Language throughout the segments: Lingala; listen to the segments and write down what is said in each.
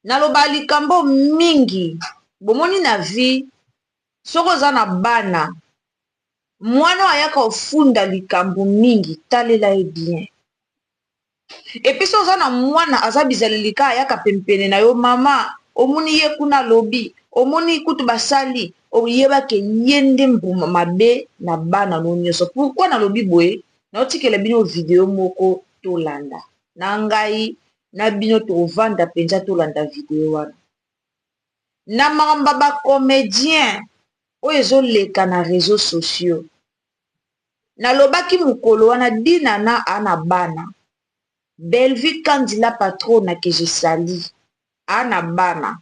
Naloba likambo mingi, bomoni na vie soki oza na bana, mwana oyo ayaka ofunda likambo mingi, talela ye bien. Et puis soki oza na mwana aza bizaleli kaka ayaka pempene na yo, mama omoni ye kuna alobi, omoni kutu basali, oyeba ke ye nde mbuma mabe na bana no nyonso. Pourquoi nalobi boye? Naotikela bino video moko tolanda. Na ngai na bino tovanda mpenza tolanda video wana. Na makambo ya ba comedien oyo ezoleka na réseaux sociaux. Nalobaki mokolo wana Dinana a na bana. Bellevue Kandi la patrona que je salue a na bana.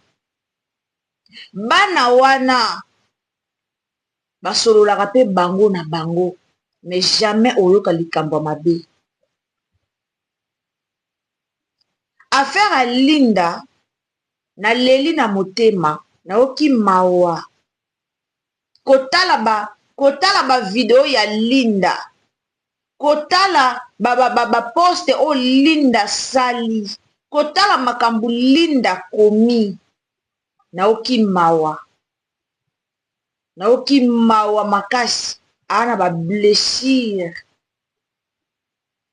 Bana wana basololaka pe bango na bango, mais jamais oyoka likambo ya mabe. Affaire ya Linda, naleli na motema, nayoki mawa. Kotala ba kotala ba video ya Linda, kotala ba ba ba, ba poste oyo Linda sali, kotala makambo Linda komi, nayoki mawa. Nayoki mawa makasi, aa na ba blessure.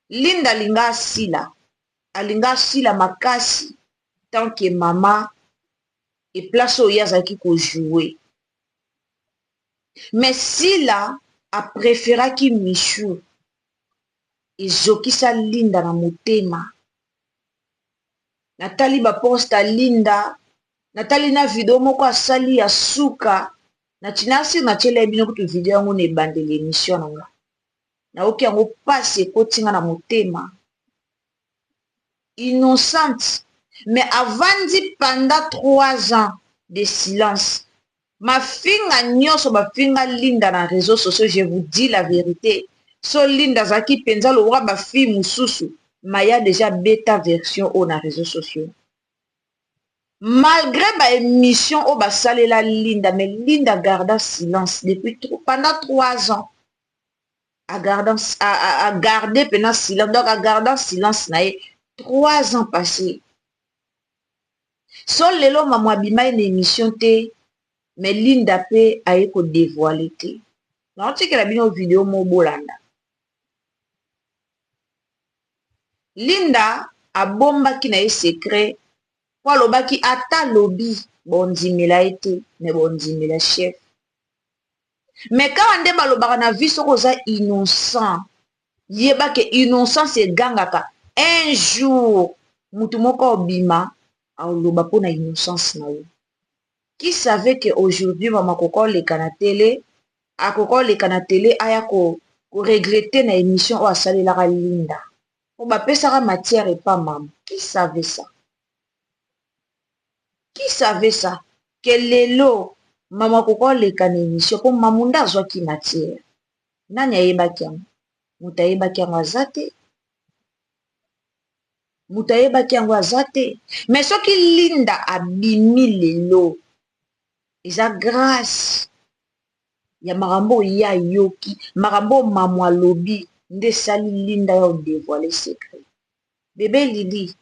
Linda alinga asila, alinga asila makasi tant que mama et place oyo ye azalaki ko jouer. Mais Sila a préféraki Michou. Ezokisa Linda na motema. Natali ba poste ya Linda, natali na video moko asali ya suka. Nasi natiela bino kutu video yango na ebandeli émission na nga. Nayoki yango pasi ekoti nga na motema. Innocente, mais avandi pendant 3 ans de silence. Mafinga nyonso bafinga Linda na réseaux sociaux, je vous dis la vérité. So Linda azalaki mpenza lokola ba fille mosusu, maya déjà bêta version oyo na réseaux sociaux. Malgré ba émission oyo basalela Linda, mais Linda garda silence depuis pendant 3 ans. A garda, a gardé pena silence, donc a garda silence na ye 3 ans passés. So lelo mama abima na émission te, mais Linda pe aye ko dévoiler te. Naotikela bino video mo bolanda. Linda abombaki na ye secret po alobaki ata lobi bondimela ye te, mais bondimela chef. Mais kaka nde balobaka na vie soki oza innocent, yeba ke innocence egangaka un jour mutu moko obima aloba mpona innocence na yo. Qui savait que aujourd'hui mama akoka oleka na télé, akoka oleka na télé aya ko regretter na émission oyo asalelaka Linda. Po bapesaka matière epa mama. Qui savait ça? Qui savait ça? Que lelo mama akoka oleka na émission po mamu nde azwaki matière. Nani ayebaki yango? Moto ayebaki yango aza te. Moto ayebaki yango aza te. Mais soki Linda abimi lelo, eza grâce ya makambo oyo ye ayoki, makambo oyo mamu alobi nde esali Linda ya odévoiler secret. Bébé Lili,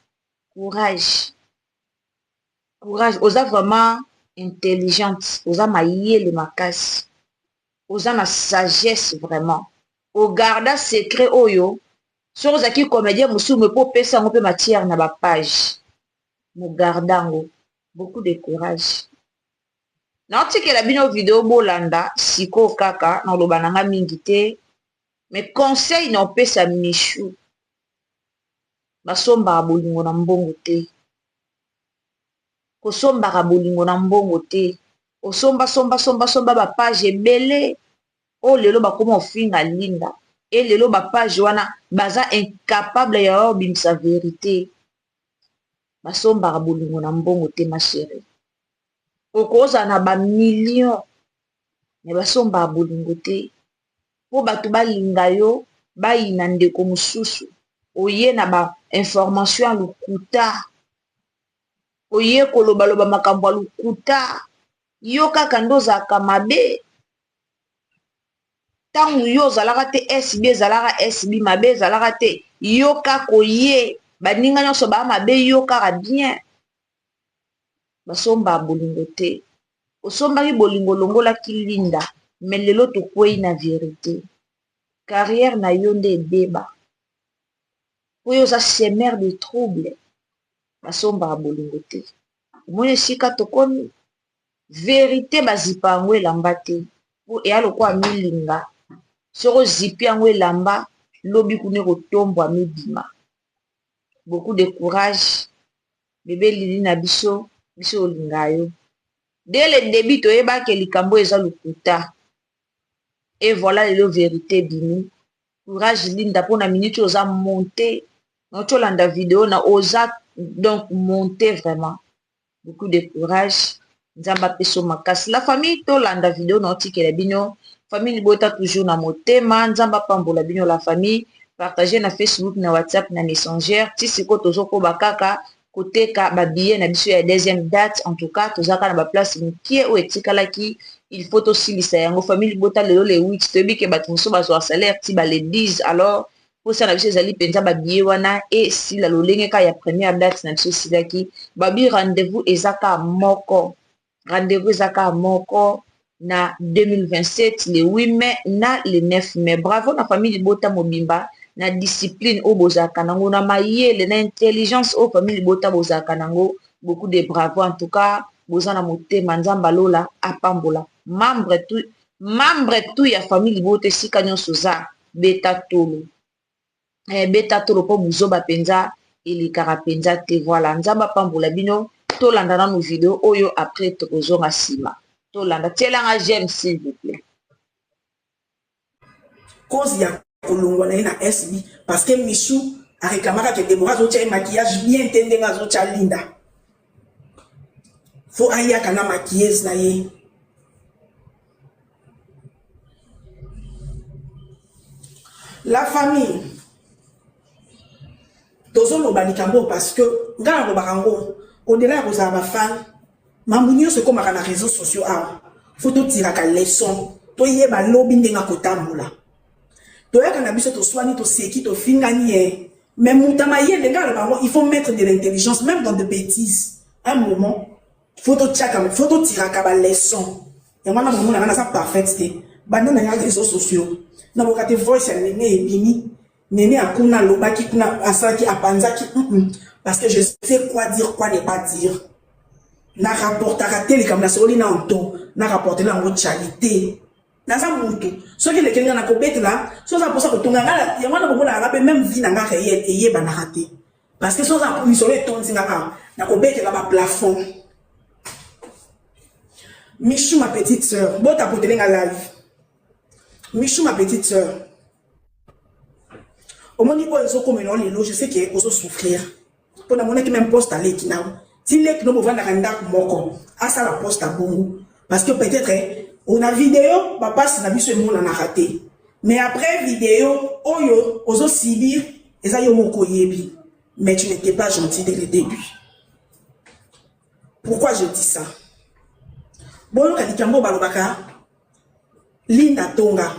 courage. Courage, oza vraiment intelligente, oza mayele makasi. Oza na sagesse vraiment. Ogarda secret oyo, soki ozalaki comédien mosusu me po opesa yango mpe matière na ba page. Mogarda yango. Beaucoup de courage. Naotikela bino video bolanda sikoyo kaka naloba na nga mingi te, mais conseil na opesa Michou, basombaka bolingo na mbongo te. Kosombaka bolingo na mbongo te. Osomba somba somba somba ba page ebele oyo lelo bakoma ofinga Linda. E lelo ba page wana baza incapable ya obimisa vérité. Basombaka bolingo na mbongo te ma chérie. Okozala na ba million mais basombaka bolingo te. Po bato balinga yo, bayina ndeko mosusu. Oye na ba information ya lokuta. Oye kolobaloba makambo ya lokuta. Yo kaka nde ozalaka mabe. Ntango yo ozalaka te SB ezalaka SB mabe ezalaka te. Yo kaka oye, baninga nyonso baa mabe, yo kaka bien. Basombaka bolingo te. Osombaki bolingo olongolaki Linda mais lelo tokweyi na verite. Carrière na yo nde ebeba. Po yo oza semeur de trouble. Basombaka bolingo te. Omoni esika tokomi? Verite bazipa yango elamba te po eya lokola milinga. Soki ozipi yango elamba lobi kuna ekotombwama ebima. Beaucoup de courage bebe Lili na biso, biso tolinga yo. Dès le debut toyeba ke likambo oyo eza lokuta. Et voilà lelo verite ebimi. Courage Linda po na minute oyo oza monte. Nauti olanda video na oza donc monte vraiment. Beaucoup de courage. Nzambe apesa yo makasi. La famille tolanda video na otikela bino. Famille libota toujours na motema. Nzambe apambola bino la famille. Partager na Facebook, na WhatsApp, na Messenger. Ti sikoyo tozokoba kaka koteka ba billets na biso ya deuxième date. En tout cas, toza kaka na ba place mokie oyo etikalaki. Il faut tosilisa yango. Famille libota lelo le 8. Toyebi ke bato mosusu bazwa salaire ti ba le 10. Alors Posa na biso ezali penza ba billets wana esila lolenge kaka ya première date na biso esilaki. Babi rendez-vous eza kaka moko. Rendez-vous eza kaka moko na 2027 le 8 mai na le 9 mai. Bravo na famille libota mobimba na discipline oyo bozalaka nango na mayele na intelligence oyo famille libota bozalaka nango. Beaucoup de bravo en tout cas boza na motema Nzambe alola apambola membre tout membre tout ya famille libota esika nyonso oza. Beta tolo eh, beta tolo po buzoba penza elekaka penza te. Voilà, Nzambe apambola bino. Tolanda nanu video oyo après tokozonga sima. Tolanda, tielanga j'aime s'il vous plaît. Cause ya kolongwa na ye na SB parce que Michou a réclamaka que Deborah azotia ye maquillage bien te ndenge azotia Linda. Faut ayaka na maquilleuse na ye. La famille tozoloba likambo parce que nga nalobaka yango au-delà ya kozala bafan mambo nyonso ekomaka na réseaux sociaux awa fo totiraka leçon toyeba lobi ndenge akotambola toyaka na biso toswani toseki tofingani ye mais moto ya mayele nga aloba yango il faut mettre de l'intelligence même dans de bêtises un moment faut totiaka faut totiraka ba leçon yango wana bomona nga naza parfaite te banda na ya réseaux sociaux naboka te voice ya nene ebimi nene akuna alobaki kuna asalaki apanzaki mm -mm. parce que je sais quoi dire quoi ne pas dire na rapportaka te likambo nasololi na anto na rapportela yango chali te naza mutu soki elekeli nga nakobetela soki oza mposa kotonga nga yango wana bomonaka nga mpe meme vie na nga réel eyebanaka te parce que soki oza misolo etondi nga awa nakobetela baplafond Michou ma petite sœur botapotele nga live Michou ma petite sœur omoni oyo ezokomela yo lelo je sais que ozosouffrir mpo namonaki meme poste aleki nao ti leki no bovandaka ndako moko asala poste ya bongo parce que peut-être ona video bapasi na biso emonanaka te mais après video oyo ozosibir eza yo moko oyebi mais tu n'étais pas gentil dès le début pourquoi je dis ça boyoka likambo balobaka linda tonga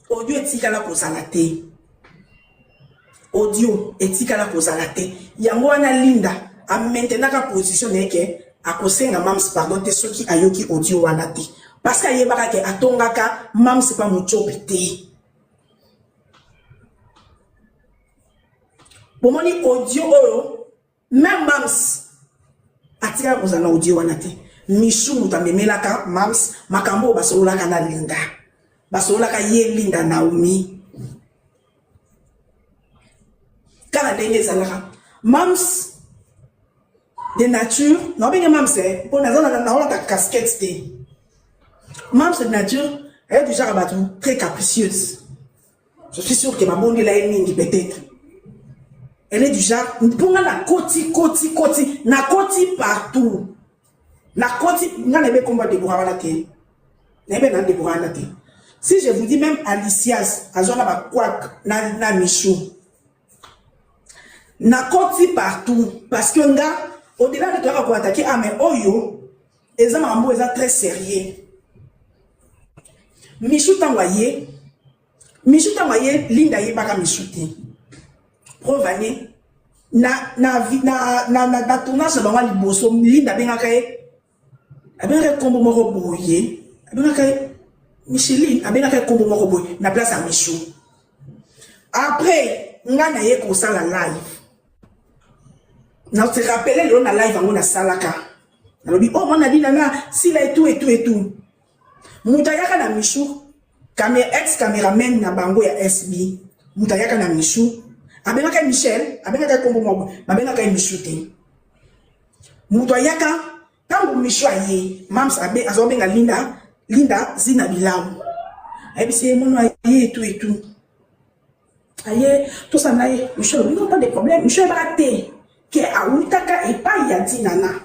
Audio etikala kozala te. Audio etikala kozala te. Yango wana Linda a maintenaka position na ye ke akosenga Mams pardon te soki ayoki audio wana te. Parce que ayebaka ke atongaka Mams pa Mutshopi te. Bomoni audio oyo Meme Mams atikala kozala na audio wana te. Michou moto amemelaka Mams makambo oyo basololaka na Linda. Basololaka ye Linda Naomi. Kaka ndenge ezalaka. Mams de nature, naobenge Mams eh, mpo naza naolata casquette te. Mams de nature, elle est du genre bato très capricieuse. Je suis sûr que babondela ye mingi peut-être. Elle est du genre mpo nga nakoti koti koti nakoti partout. Nakoti nga nayebi komba Deborah wana te. Nayebi na Deborah wana te. Si je vous dis même Alicias azwa na ba quack na, na Michou. Nakoti partout parce que nga au-delà de toyaka ko attaquer ah mais oyo eza makambo eza très sérieux. Michou ntango aye Michou ntango aye Linda ayebaka Michou te. Preuve ane. Na, na, na, na, na, na tournage na bango ya liboso, Linda abengaka ye, abengaka ye kombo moko boye, abengaka ye Micheline, abengaka ye kombo moko boye na place ya Michou. Après, nga na ye kosala live. Na se rappeler lelo na live yango nasalaka. Nalobi, oh mwana Linda na sila et tout et tout et tout. Moto ayaka na Michou, ex cameraman na bango ya SB, moto ayaka na Michou, abengaka ye Michel, abengaka ye kombo moko, babengaka ye Michou te. Moto ayaka, ntango Michou aye, Mams abe, azobenga Linda, Linda Zina Bilawu. Ayebisi ye mono aye et tout et tout. Aye, tosala na ye, Michou alobi non, pas de problème, Michou ayebaka te ke awutaka epai ya Dinana.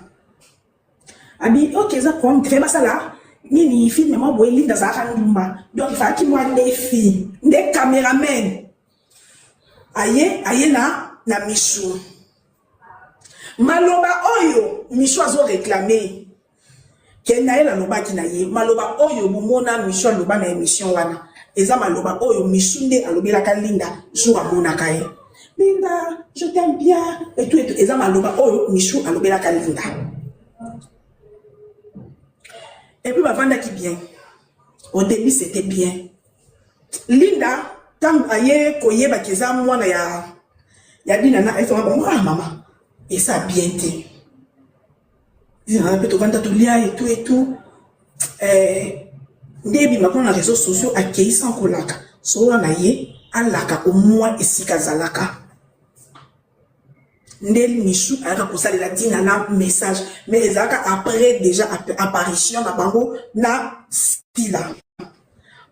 Abi ok eza problème te basala nini film moko boye Linda azalaka ndumba donc ifalaki mwa nde fille nde cameraman aye aye na na Michou maloba oyo Michou azo réclamer ke Naël alobaki na ye maloba oyo bomona Michou aloba na émission wana eza maloba oyo Michou nde alobelaka Linda jour amonaka ye Linda je t'aime bien et tout et tout eza maloba oyo Michou alobelaka Linda. Et puis bavandaki bien. Au début c'était bien. Linda ntango aye koyebaki eza mwana ya ya Dina na ayesanga bango ah mama eza bien te. Dina na mpe tovanda tolia et tout et tout. Nde ebima kuna na réseaux sociaux akei sans kolaka. Solola na ye alaka au moins esika azalaka. Nde Michou ayaka kosalela Dina na message mais ezalaka après déjà apparition na bango na Sila.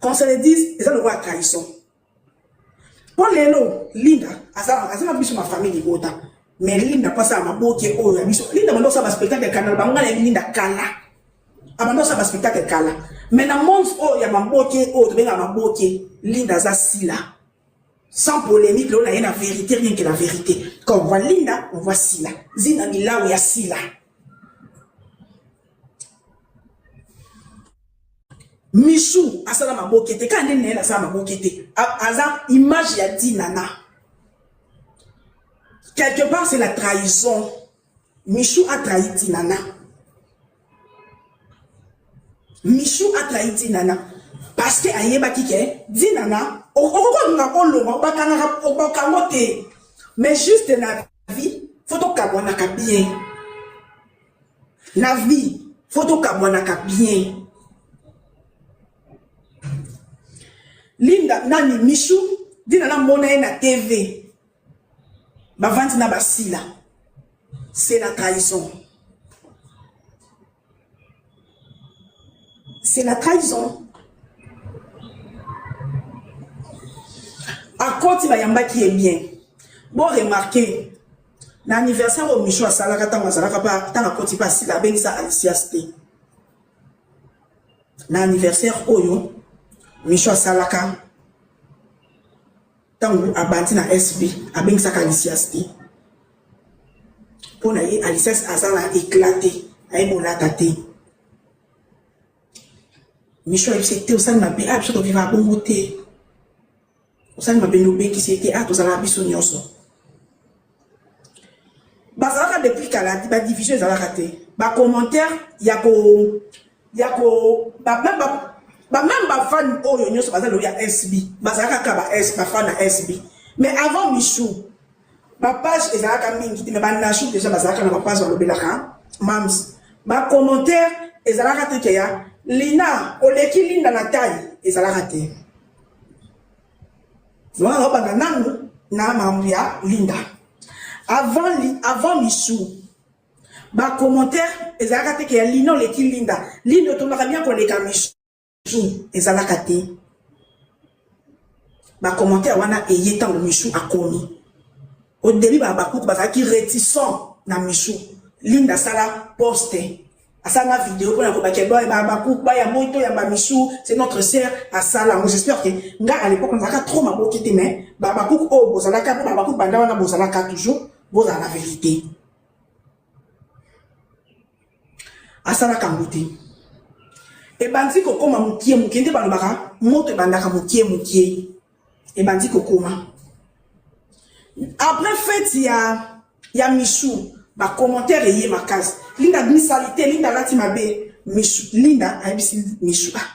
Qu'on se le dise, eza lokola trahison. Po lelo Linda aza aza na biso ma famille libota. Mais Linda pa sa maboke oyo ya biso. Linda bando sa ba spectacle kana bango na Linda kala. Abando sa ba spectacle kala. Mais na monde oyo ya maboke oyo tobenga maboke, Linda aza Sila. Sans polémique, là on a la vérité, rien que la vérité. Quand on voit Linda, on voit Sila. Zina Milao ya Sila. Michou asala maboke te, quand nene asala maboke te, aza image ya Dinana. Quelque part c'est la trahison. Michou a trahi Dinana. Michou a trahi Dinana parce que ayebaki ke Dinana okokolinga olonga bakangaka obakango te, mais juste na vie faut tokabwanaka bien. Na vie faut tokabwanaka bien. Linda nani Michou Dinana mona ye na TV bavandi na basila, c'est la trahison. C'est la trahison. Akoti bayambaki ye bien. Bon remarquer na anniversaire oyo Michou asalaka ntango azalaka pa ntango akoti pa asila abengisa Alicias te. Na anniversaire oyo Michou asalaka ntango abandi na SB abengisaka Alicias te. Mpo na ye Alicias aza na éclat te, ayebi olata te. Michou ayebisi te osali mabe, ah biso tovivaka bongo te. Osali mabe nde obengisi ye te, ah tozalaka biso nyonso. Bazalaka depuis kala, ba division ezalaka te. Ba commentaire ya ko ya ko ba même ba ba même ba fan oyo nyonso baza lelo ya SB, bazalaka kaka ba S ba fan na SB. Mais avant Michou, ba page ezalaka mingi te, mais ba Nachou déjà bazalaka na ba page balobelaka mams. Ba commentaire ezalaka te ke ya Lina oleki Linda na taille ezalaka te. Wana obanda nanu na makambo ya Linda. Avant Michou, ba commentaire ezalaka te ke ya Lina oleki Linda. Linda otongaka bien koleka Michou ezalaka te. Ba commentaire wana eye ntango Michou akomi. Au début ba bakuku bazalaki réticent na Michou. Linda asala poste, asala vidéo mpona kobaki ba bakuku ba ya moto ya ba Michou, c'est notre sœur asala yango. J'espère que nga à l'époque nazalaka trop maboki te, mais ba bakuku oyo bozalaka mpo ba bakuku banda wana bozalaka toujours bozala na vérité. Asalaka yango te. Ebandi kokoma mokie mokie nde balobaka moto ebandaka mokie mokie. Ebandi kokoma. Après fête ya Ya Michou ba commentaire eye makasi Linda abimi salite Linda alati mabe Michou Linda ayebisi Michou ah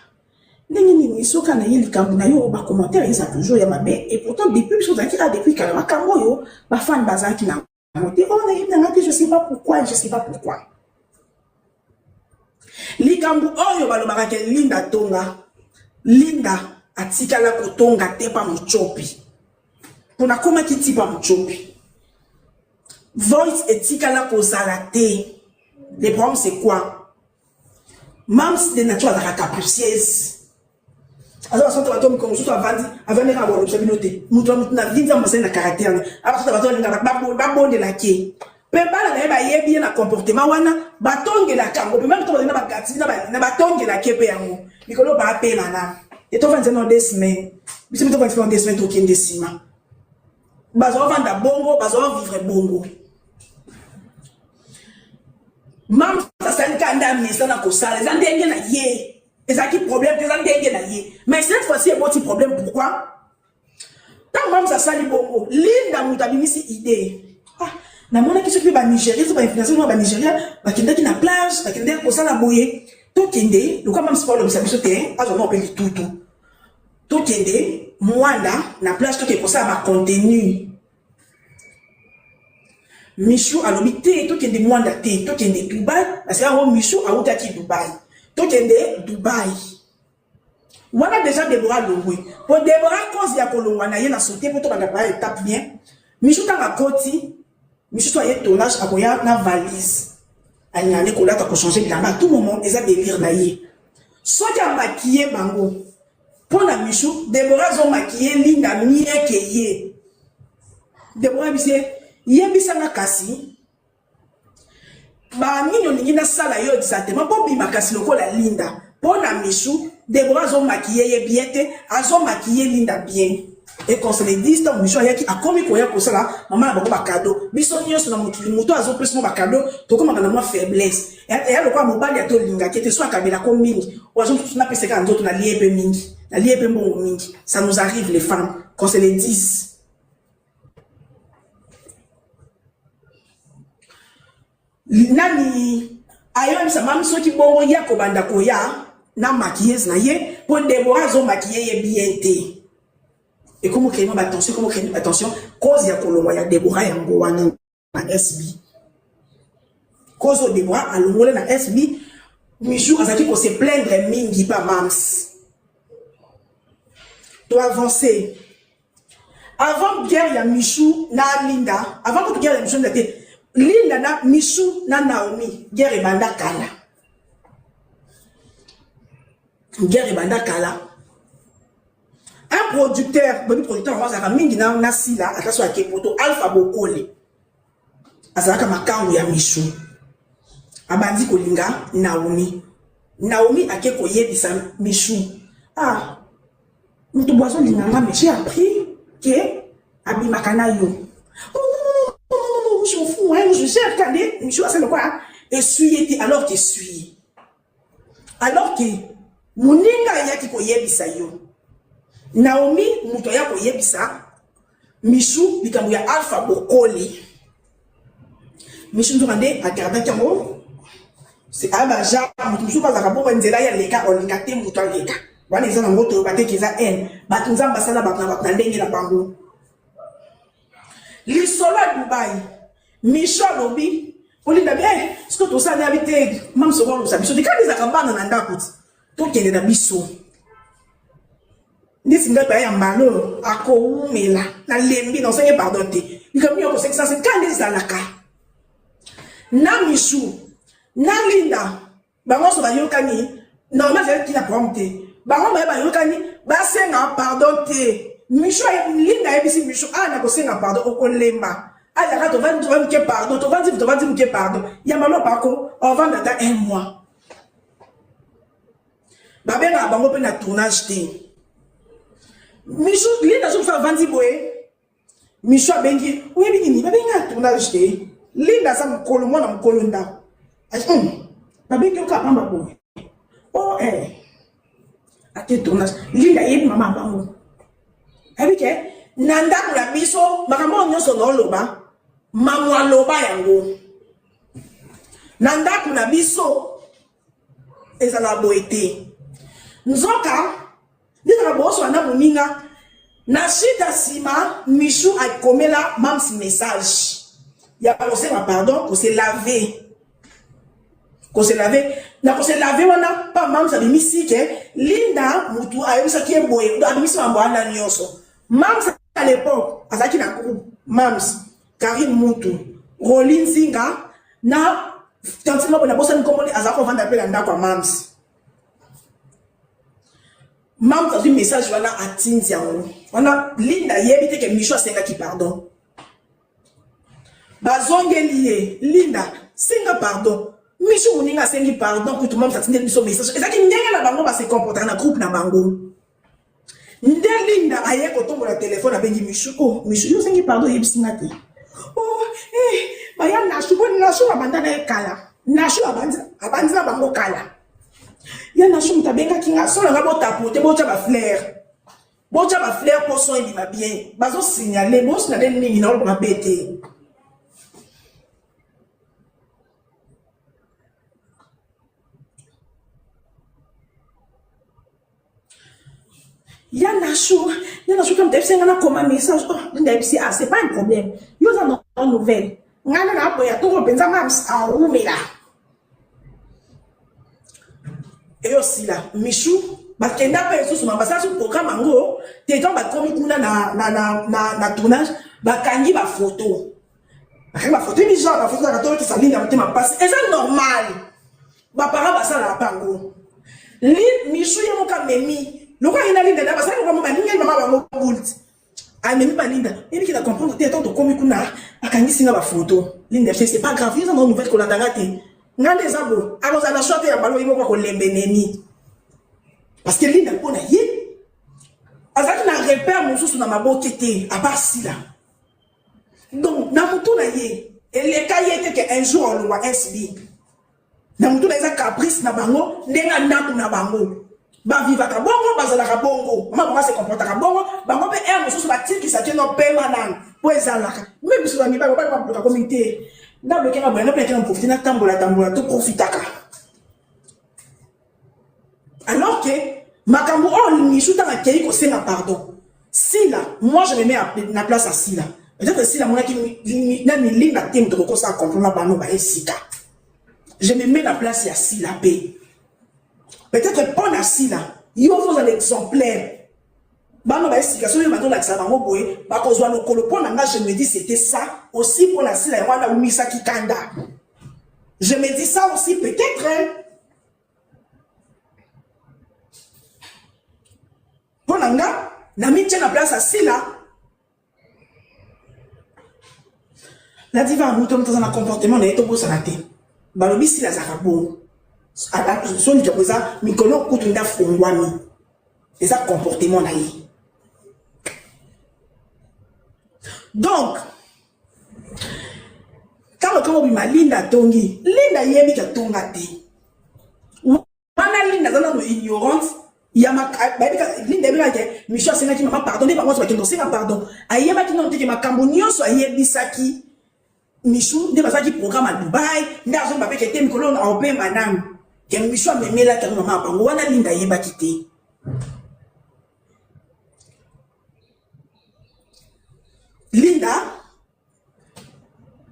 ndenge nini soki na ye likambo na yo ba commentaire eza toujours ya mabe et pourtant depuis biso ozalaki ah depuis kala makambo oyo ba fan bazalaki na yango te oh nayebi na nga te je sais pas pourquoi je sais pas pourquoi likambo oyo balobaka ke Linda tonga Linda atikala kotonga te pa Mutshopi mpo nakomaki ti pa Mutshopi voice etikala kozala te. Le problème c'est quoi? Mams de nature azalaka capricieuse. Aza basota bato mikolo mosusu avandi avandi kaka bolobisa bino te moto na moto na vie nzambe asali na caractère na abasota bato alingaka babondelaki ye mpe bana na ye bayebi ye na comportement wana batongelaka yango mpe meme to bazali na bagati na batongelaki ye mpe yango mikolo bapema na ye tofandisa na deux semaines biso mpe tofandisa na deux semaines tokende nsima bazovanda bongo bazovivre bongo. Mama asali kaka nde amesana kosala, eza ndenge na ye, ezalaki problème te, eza ndenge na ye. Mais cette fois-ci eboti problème pourquoi? Ntango mams asali bongo, Linda moto abimisi idée. Ah, namonaki soki mpe banigérien so bainfluenceur na banigérien bakendaki na plage, bakendaki kosala boye, tokende lokola mams mpo alobisa biso te, azwa mwa mpe litutu, tokende mwanda na plage, tokende kosala bacontenu. Michou alobi te tokende Mwanda te tokende Dubai parce que yango Michou awutaki Dubai tokende Dubai wana deja Deborah alongwe po Deborah cause ya kolongwa na ye na saute po tobanda par étape bien Michou ntango akoti Michou so aye tournage akoya na valise alingaka nde kolata kochange bilamba à tout moment eza délire na ye soki amakiye bango mpo na Michou Deborah azo maquiller Linda mieux que ye Deborah ayebisi ye yebisa nga kasi ba nini olingi nasala yo exactement mpo bima kasi lokola Linda mpo na Michou Deborah azo maquiller ye bien te azo maquiller Linda bien et qu'on se le dise ntango Michou ayaki akomi koya kosala mama na bango bakado biso nyonso na mokili moto azopesa mwa bakado tokomaka na mwa faiblesse eya lokola mobali ata olingaki ete so akabelako mingi oazo mosusu napesa kaka nzoto nalie mpe mingi nalie mpe mbongo mingi. Ça nous arrive les femmes, qu'on se le dise. Nani ayebisa mami soki bongo ye akobanda koya na maquilleuse na ye mpo Deborah azomaquille ye bien te ekomi okreye mwa batension ekomi okreye batension cause ya kolongwa ya Deborah yango wana na SB. Cause oyo Deborah alongole na SB, Michou azalaki ko se plaindre mingi pa Mams. To avancer. Avant guerre ya Michou na Linda, avant kutu guerre ya Michou Linda te, Linda na Michou na Naomi, guerre ebanda kala. Guerre ebanda kala. Un producteur, boyebi producteur yango azalaka mingi na, na Sila, ata so ake poto, Alpha Bokole. Azalaka makangu ya Michou. Abandi kolinga Naomi. Naomi ake koyebisa Michou. Ah, moto bo azolinga nga, mais j'ai appris que abimaka na yo. Oh non, non, non, non, non, non, je m'en fous, hein, je gère quand même. Michou asali lokola essuie te alors que essuie. Alors que moninga ayaki koyebisa yo Naomi moto aya koyebisa Michou likambo ya Alpha Bokoli. Michou nzoka nde agardaki yango aya baja moto mosusu azalaka bongo nzela ye aleka olinga te moto aleka wana eza nango toyoba te ke eza haine bato nzambe asala bato na bato na ndenge na bango lisolo ya Dubai Michou alobi olinda bi eh siko tosala nayebi te mama soko alosa biso te kaka ezalaka bana na ndako ti tokende na biso ndeti ngai paya ya mbala oyo akowumela nalembi na osenge pardon te likambo nini okosekisa se kaka nde ezalaka na Michou na Linda Bango nionso bayokani normal ezalaki na problème te bango baye bayokani basenga pardon te Michou Linda ayebisi Michou ah nakosenga pardon okolemba ayaka tovandi tovandi moke pardon tovandi tovandi moke pardon ya malo bako ovanda ata un mois babengaka bango mpe na tournage te Michou Linda soki avandi boye Michou abengi oyebi nini babengi nga tournage te Linda aza mokolo mwana mokolo ndako babengi yo kaka pamba boye oh eh ate tournage Linda ayebi mama bango ayebi ke na ndako na biso makambo oyo nyonso naoloba. Mamu aloba yango na ndako na biso ezala boye te. Nzoka nde ezalaka boswana na moninga na shita nsima. Michou akomela mams message ya kosenga pardon, kose laver, kose laver. Na kose laver wana, pa mams abimisi ke Linda mutu ayebisaki ye boye, abimisi mambo wana nyonso. Mams à l'époque azalaki na groupe mams, Karine Mutu, Roli Nzinga na tantine moko nabosani nkombo, azalaki kovanda mpe na ndako ya mams. Mams azwi message wana, atindi yango wana. Linda ayebi te ke Micho asengaki pardon. Bazongeli ye: "Linda, senga pardon." Micho moninga asengi pardon kutu. Mams atindeli biso message, ezalaki ndenge na bango base comportaka na groupe na bango. Nde Linda aye kotombola telefone, abengi Michu: "Oh Michu, yo osengi pardon, oyebisi nga te." "Oh eh, baya Nashu po Nashu abanda na ye kala, Nashu abandi na bango kala ya Nashu, moto abengaki nga so nanga botapote, botya bafleur, botya bafleur mpo son ebima bien." Bazosignale, bosignale nini na oloba mabe te. Ya Nashu, ya Nashu kam tayebisi nga nakoma message. "Oh Linda," ayebisi, "ah, c'est pas un problème, yo oza na nouvelle nga nde naboya toko mpenza." Mams awumela eyo sila. Michu bakenda mpe lisusu, basala su programme yango te. Ntango bakomi kuna na tournage, bakangi bafoto, bakangi bafoto yebi genre bafoto kaka tokisa Linda motema mpasi. Eza normal, baparent basalaka mpe yango. Michu ye moko amemi lokola ye na Linda na basali bango balingani, mama bango bult amemi balinda yebiki na comprendre te. Ntango tokomi kuna, akangisi nga bafoto. Linda: "C'est pas grave, yo eza na nouvelle, kolanda nga te, nga nde eza boye." Akozala na choix te ya balo, ye moko akolemba enemi, parce que Linda mpo na ye azalaki na repère mosusu na maboke te à part Sila. Donc na motu na ye eleka ye te ke un jour alongwa SB. Na motu na eza caprice na bango, ndenge ndako na bango bavivaka bongo, bazalaka bongo, mama bango ase comportaka bongo, bango mpe aire mosusu batikisaki no pema nanu mpo ezalaka me biso bamibali bali babloka komi te. Ndablokenga boye, nga mpe nakena profite, natambola tambola, toprofitaka. Alors que makambo oyo Michu ntango akei kosenga pardon Sila, moi je me mets na place ya Sila. Peut-être Sila amonaki nani Linda te, moto kokosala comprendre na bango baye sika. Je me mets na place ya Sila mpe peut-être mpo na Sila, yo faut ozala exemplaire. Bano baye sika, soki bazolakisa bango boye, bakozwa lokolo. Mpo na nga, je me dis c'était ça aussi mpo na Sila, yango wana awumisaki kanda. Je me dis ça aussi peut-être, hein? Mpo na nga, namitia na place ya Sila. La diva, moto moto aza na comportement na ye, tobosana te. Balobi Sila azalaka bongo, so likambo eza mikolo kutu nde afungwami, eza comportement na ye. Donc ntango ntango obima, Linda atongi, Linda ayebi katonga te wana. Linda aza nano ignorante ya Linda ayebaki ke Micho asengaki mama pardon, nde bango nyonso bakende kosenga pardon. Ayebaki nano teke makambo nyonso ayebisaki Michu nde bazalaki programme ya Dubai, nde azomba mpe kete mikolo aopemba nanu ke Michu amemelaki yango mama ya bango wana. Linda ayebaki te. Linda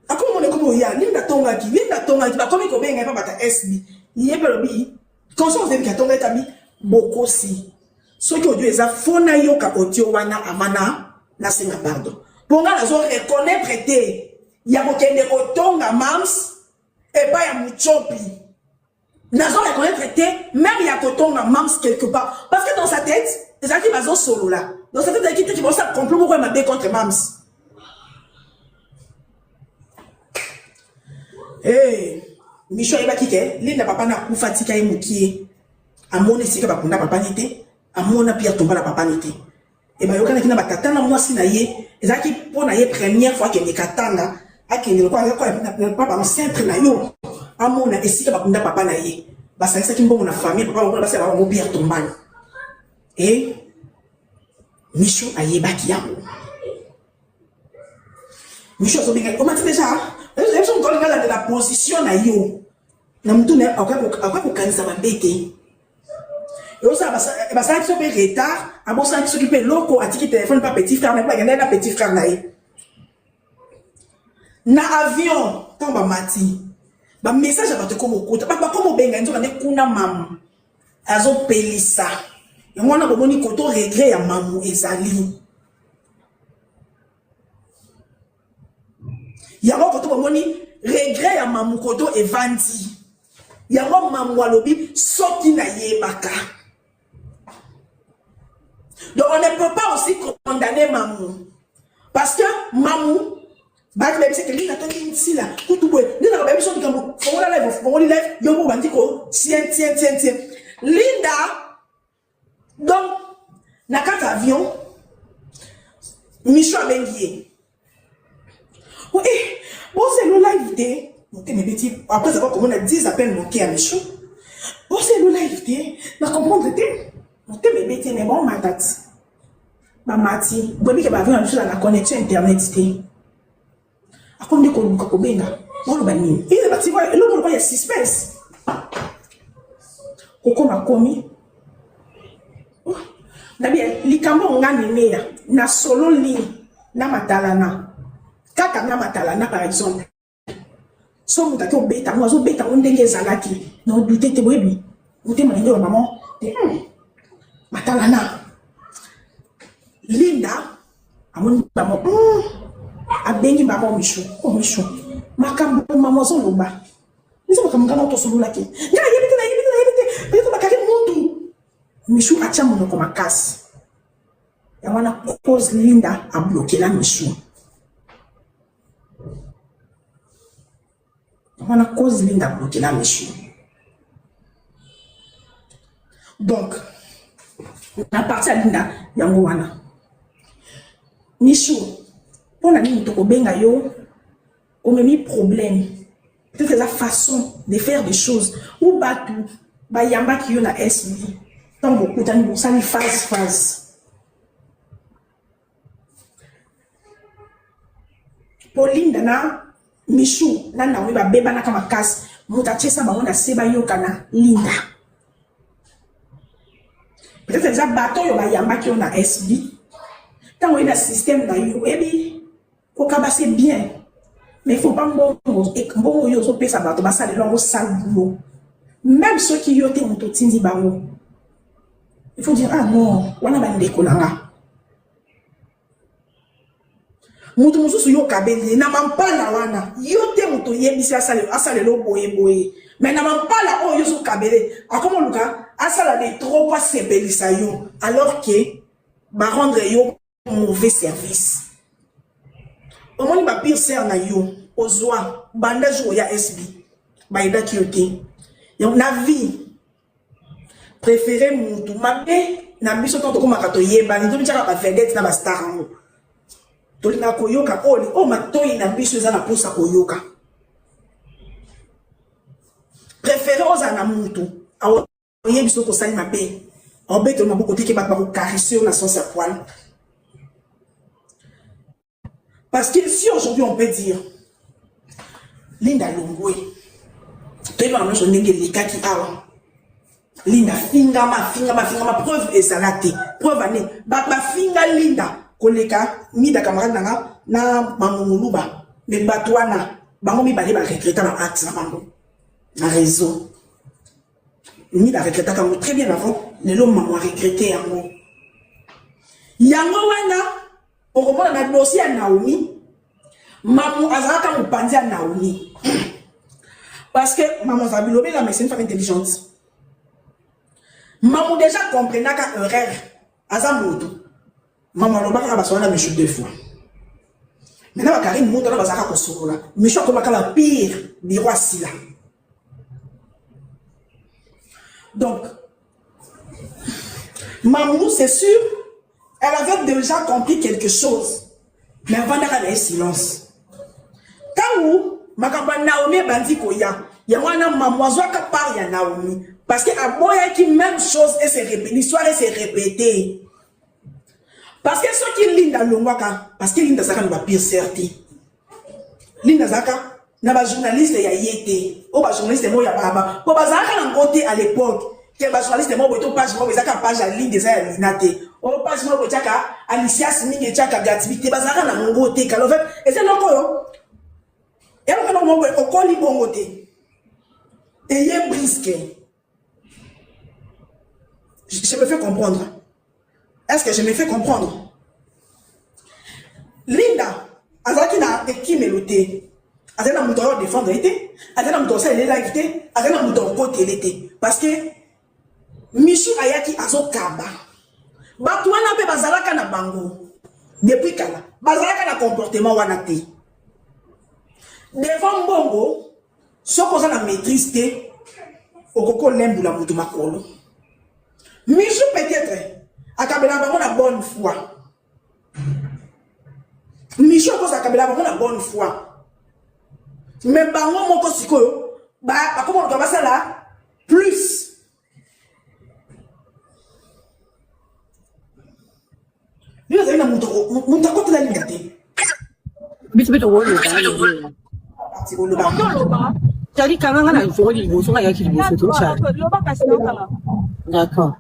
akomona ekomi oya, Linda atongaki, Linda atongaki, bakomi kobenga ye mpa bata SB. Ye mpe alobi conscience ebiki, atonga etabi bokosi. Soki audio eza fo, nayoka audio wana avant na nasenga pardon, mpo nga nazo reconnaître te ya kokende kotonga mams epai ya Muchopi. Nazo reconnaître te même ya kotonga mams quelque part, parce que dans sa tête ezalaki bazosolola, dans sa tête ezalaki te kibosala complot moko ya mabe contre mams. Hey, Micho ayebaki ke Linda papa na akufa, atika ye mokie, amoni esika bakunda papa ni te, amona Pierre tomba na papa ni te. E bayokanaki na batata na mwasi na ye, ezalaki mpo na ye première fois akende Katanga, akende lokola ba ancêtre na yo, amona esika bakunda papa na ye. Basangisaki mbongo na famille papa bango, basala bango Pierre tombani. E Micho ayebaki yango. Michou azobenga omati deja biso moto alinga alandela position na yo na motu na ye akoki kokanisa mabe te. Osala basalaki so mpe retard, abosanaki soki mpe eloko, atiki telefone mpa petit frère na ye, mpo akendaki na petit frère na ye na avion. Ntango bamati, bamessage ya bato ekoma okota, bato bakoma obenga, nzoka nde kuna mamu azopelisa yango wana. Bomoni koto regret ya mamu ezali yango koto, bomoni regret ya mamu koto evandi yango. Mamu alobi soki nayebaka. Donc on ne peut pas aussi condamner mamu, parce que mamu bato bayebisaki Linda tongi nsila kutu boye nde naka bayebi so likambo. Fongola live, fongoli live, yo moko bandi ko tien tien tien tien Linda. Donc na kati avion, Micho abengi ye: oh, eh, boselo live te. Motema ebeti après avoir komona 10 appels manqué ya Micho. Boselo live te, na comprendre te, motema ebeti. Mais bon, matati bamati, boyebi ke baavion na biso na connexion internet te. Akomi nde koluka kobenga, boloba nini? Ile bati eloko lokola ya suspense kokoma komi nabi likambo. Nga neneya nasololi na matalana kaka na matalana. Par exemple, so moto ake obeta yango, azobeta yango ndenge ezalaki na odute te. Boyebi motema ndenge ya mama te. Matalana Linda amoni mama, abengi mama Michu: "Oh Michu, makambo mama azoloba eza makambo ngana tosololaki. Nga nayebi te, nayebi te, nayebi te." Peut-être bakaki mutu. Michu atia monoko makasi, yango wana cause Linda ablokela Michu. Yango wana cause Linda ablokela Michu. Donc na partie ya Linda, yango wana. Michu, mpo na nini tokobenga yo omemi problème? Peut-être eza façon de faire des choses ou bato bayambaki yo na SB. Ntango bokutani, bosali phase phase po Linda na Michu na Naomi babebanaka makasi. Moto atiesa bango na se bayokana, Linda. Peut-être eza bato oyo bayambaki yo na SB. Ntango oye na système na yo, oyebi kokaba, c'est bien, mais faut pas mbongo, mbongo oyo ozopesa bato basalela yango sale boulot. Même soki yo te moto otindi bango, il faut dire: "Ah non, wana bandeko na nga." Moto mosusu yo okabeli ye na mampala wana, yo te moto oyebisi asalela boye boye, mais na mampala oyo yo ozokabele, akoma oluka asala de trop po asepelisa yo, alors que barendre yo mauvais service. Omoni bapire sere na yo ozwa banda jour ya SB, bayebaki yo te. Donc na vie, préféré mutu mabe na biso ntango tokomaka toyebani, tomitiaka bavedette na bastar yango. Tolingaka koyoka oyo oyo matoi na biso eza na mposa koyoka. Préféré ozala na mutu oyebi soki osali mabe, obetelo maboko teke bato bakocaresser yo na sens ya poil. Parce que si aujourd'hui on peut dire Linda longwe, toyebaka nyonso ndenge elekaki awa. Linda fingama, fingama, fingama, preuve ezala te. Preuve ane bato bafinga Linda koleka Mida, camarade na nga na Mamunguluba. Mais bato wana bango mibale baregreta na acte na bango na réseau. Mida regretaka yango très bien avant. Lelo mamo aregrete yango. Yango wana okomona na dossier ya Naomi, mamu azalaka mopanzi ya Naomi, parce que mamu azala bilobela, mais c'est une femme intelligente. Mamu déjà comprenaka erreur, aza moto. Mamu alobaka kaka basola na Michu deux fois. Maintenant bakarine moto wana bazalaka kosolola, Michu akomaka ba pire bureau asila. Donc Mamou, c'est sûr, elle avait déjà compris quelque chose, mais avandaka na ye silence. Ntango makambo ya Naomi ebandi koya, yango wana mamu azwaka part ya Naomi, parce que aboyaki même chose et se répéter, l'histoire et se répéter. Parce que soki Linda alongwaka, parce que Linda azalaka na bapire sœur te. Linda azalaka na ba journaliste ya ye te oyo ba journaliste moko ya baba po bazalaka na ngo te à l'époque ke ba journaliste moko boye to page moko ezaka page ya Linda eza ya Lina te oyo page moko etiaka Alicias mingi etiaka Gatibi te, bazalaka na ngo te kala. En fait, eza eloko oyo eloko eloko moko boye okoli bongo te, eye brusque. Je me fais comprendre? Est-ce que je me fais comprendre? Linda azalaki na ekimelo te, azali na moto ayo défendre ye te, azali na moto akosalela ye live te, azali na moto akotele te, parce que Michu ayaki azokaba bato wana mpe bazalaka na bango depuis kala, bazalaka na comportement wana te. Devant mbongo, soki oza na maîtrise te, okoki olembula moto makolo. Michu peut-être akabela bango na bonne foi. Michu akoza akabela bango na bonne foi, mais bango moko sikoyo bakoma moto basala plus. Bino azali na moto, moto akotela Linda te. Biso mpe tokoloba. Oloba. Cali, kanga nga na fongoli liboso, nga yaki liboso to Cali. D'accord,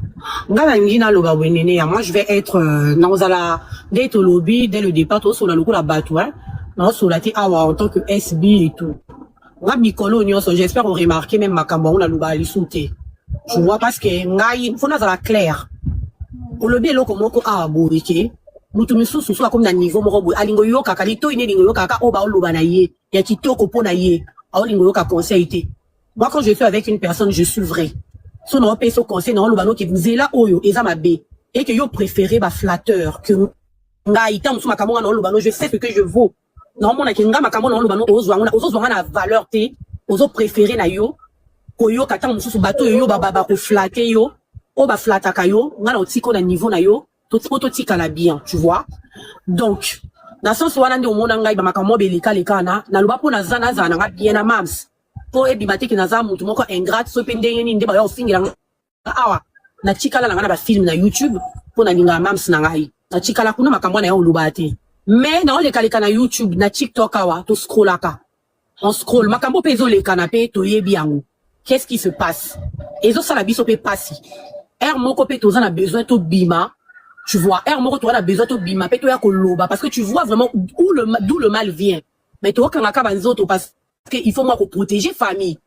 nga nalingi naloba boye, nene ya moi je vais être nakozala nde tolobi dès le départ, tosola lokola bato, hein, naosola te awa en tant que SB et tout. Nga mikolo nyonso, j'espère oremarquer même makambo yango, nalobaka lisu te, tu vois, parce que ngai faut nazala clair. Olobi eloko moko awa boye ke moto misusu so akomi na niveau moko boye, alingi oyokaka litoi nde elingi oyokaka oyo baoloba na ye ya kitoko mpo na ye, aolingi oyoka conseil te. Moi, quand je suis avec une personne, je suis vrai. So naopesa conseil, naoloba noke nzela oyo eza mabe et que yo préféré baflatteur que ngai. Ntango mosusu makambo nga naoloba no, je sais ce que je vaux. Naomonaki nga makambo naoloba no, ozozwa nga na valeur te, ozopréféré na yo koyoka ntango mosusu bato oyo yo bakoflatter yo, oyo baflataka yo. Nga na otika na niveau na yo po totikala bien, tu vois. Donc na sens wana nde omona ngai bamakambo belekaleka na naloba mpo naza nazala na nga bien na mams, mpo ebima te ke naza motu moko ingrate. So mpe ndenge nini nde baya kofingela nga awa, natikala na ngai na bafilm na YouTube mpo nalingaka mams na ngai, natikala kuna. Makambo wana ya oloba te, mais naolekaleka na YouTube, na TikTok awa, toscrollaka, on scroll, makambo mpe ezolekana mpe toyebi yango. Qu'est-ce qui se passe? Ezosala biso mpe pasi. Heure moko mpe toza na besoin tobima, tu vois. Heure moko toza na besoin tobima mpe toya koloba, parce que tu vois vraiment où le d'où le mal vient, mais tokangaka banzoto parce que il faut mwa koprotéger famille.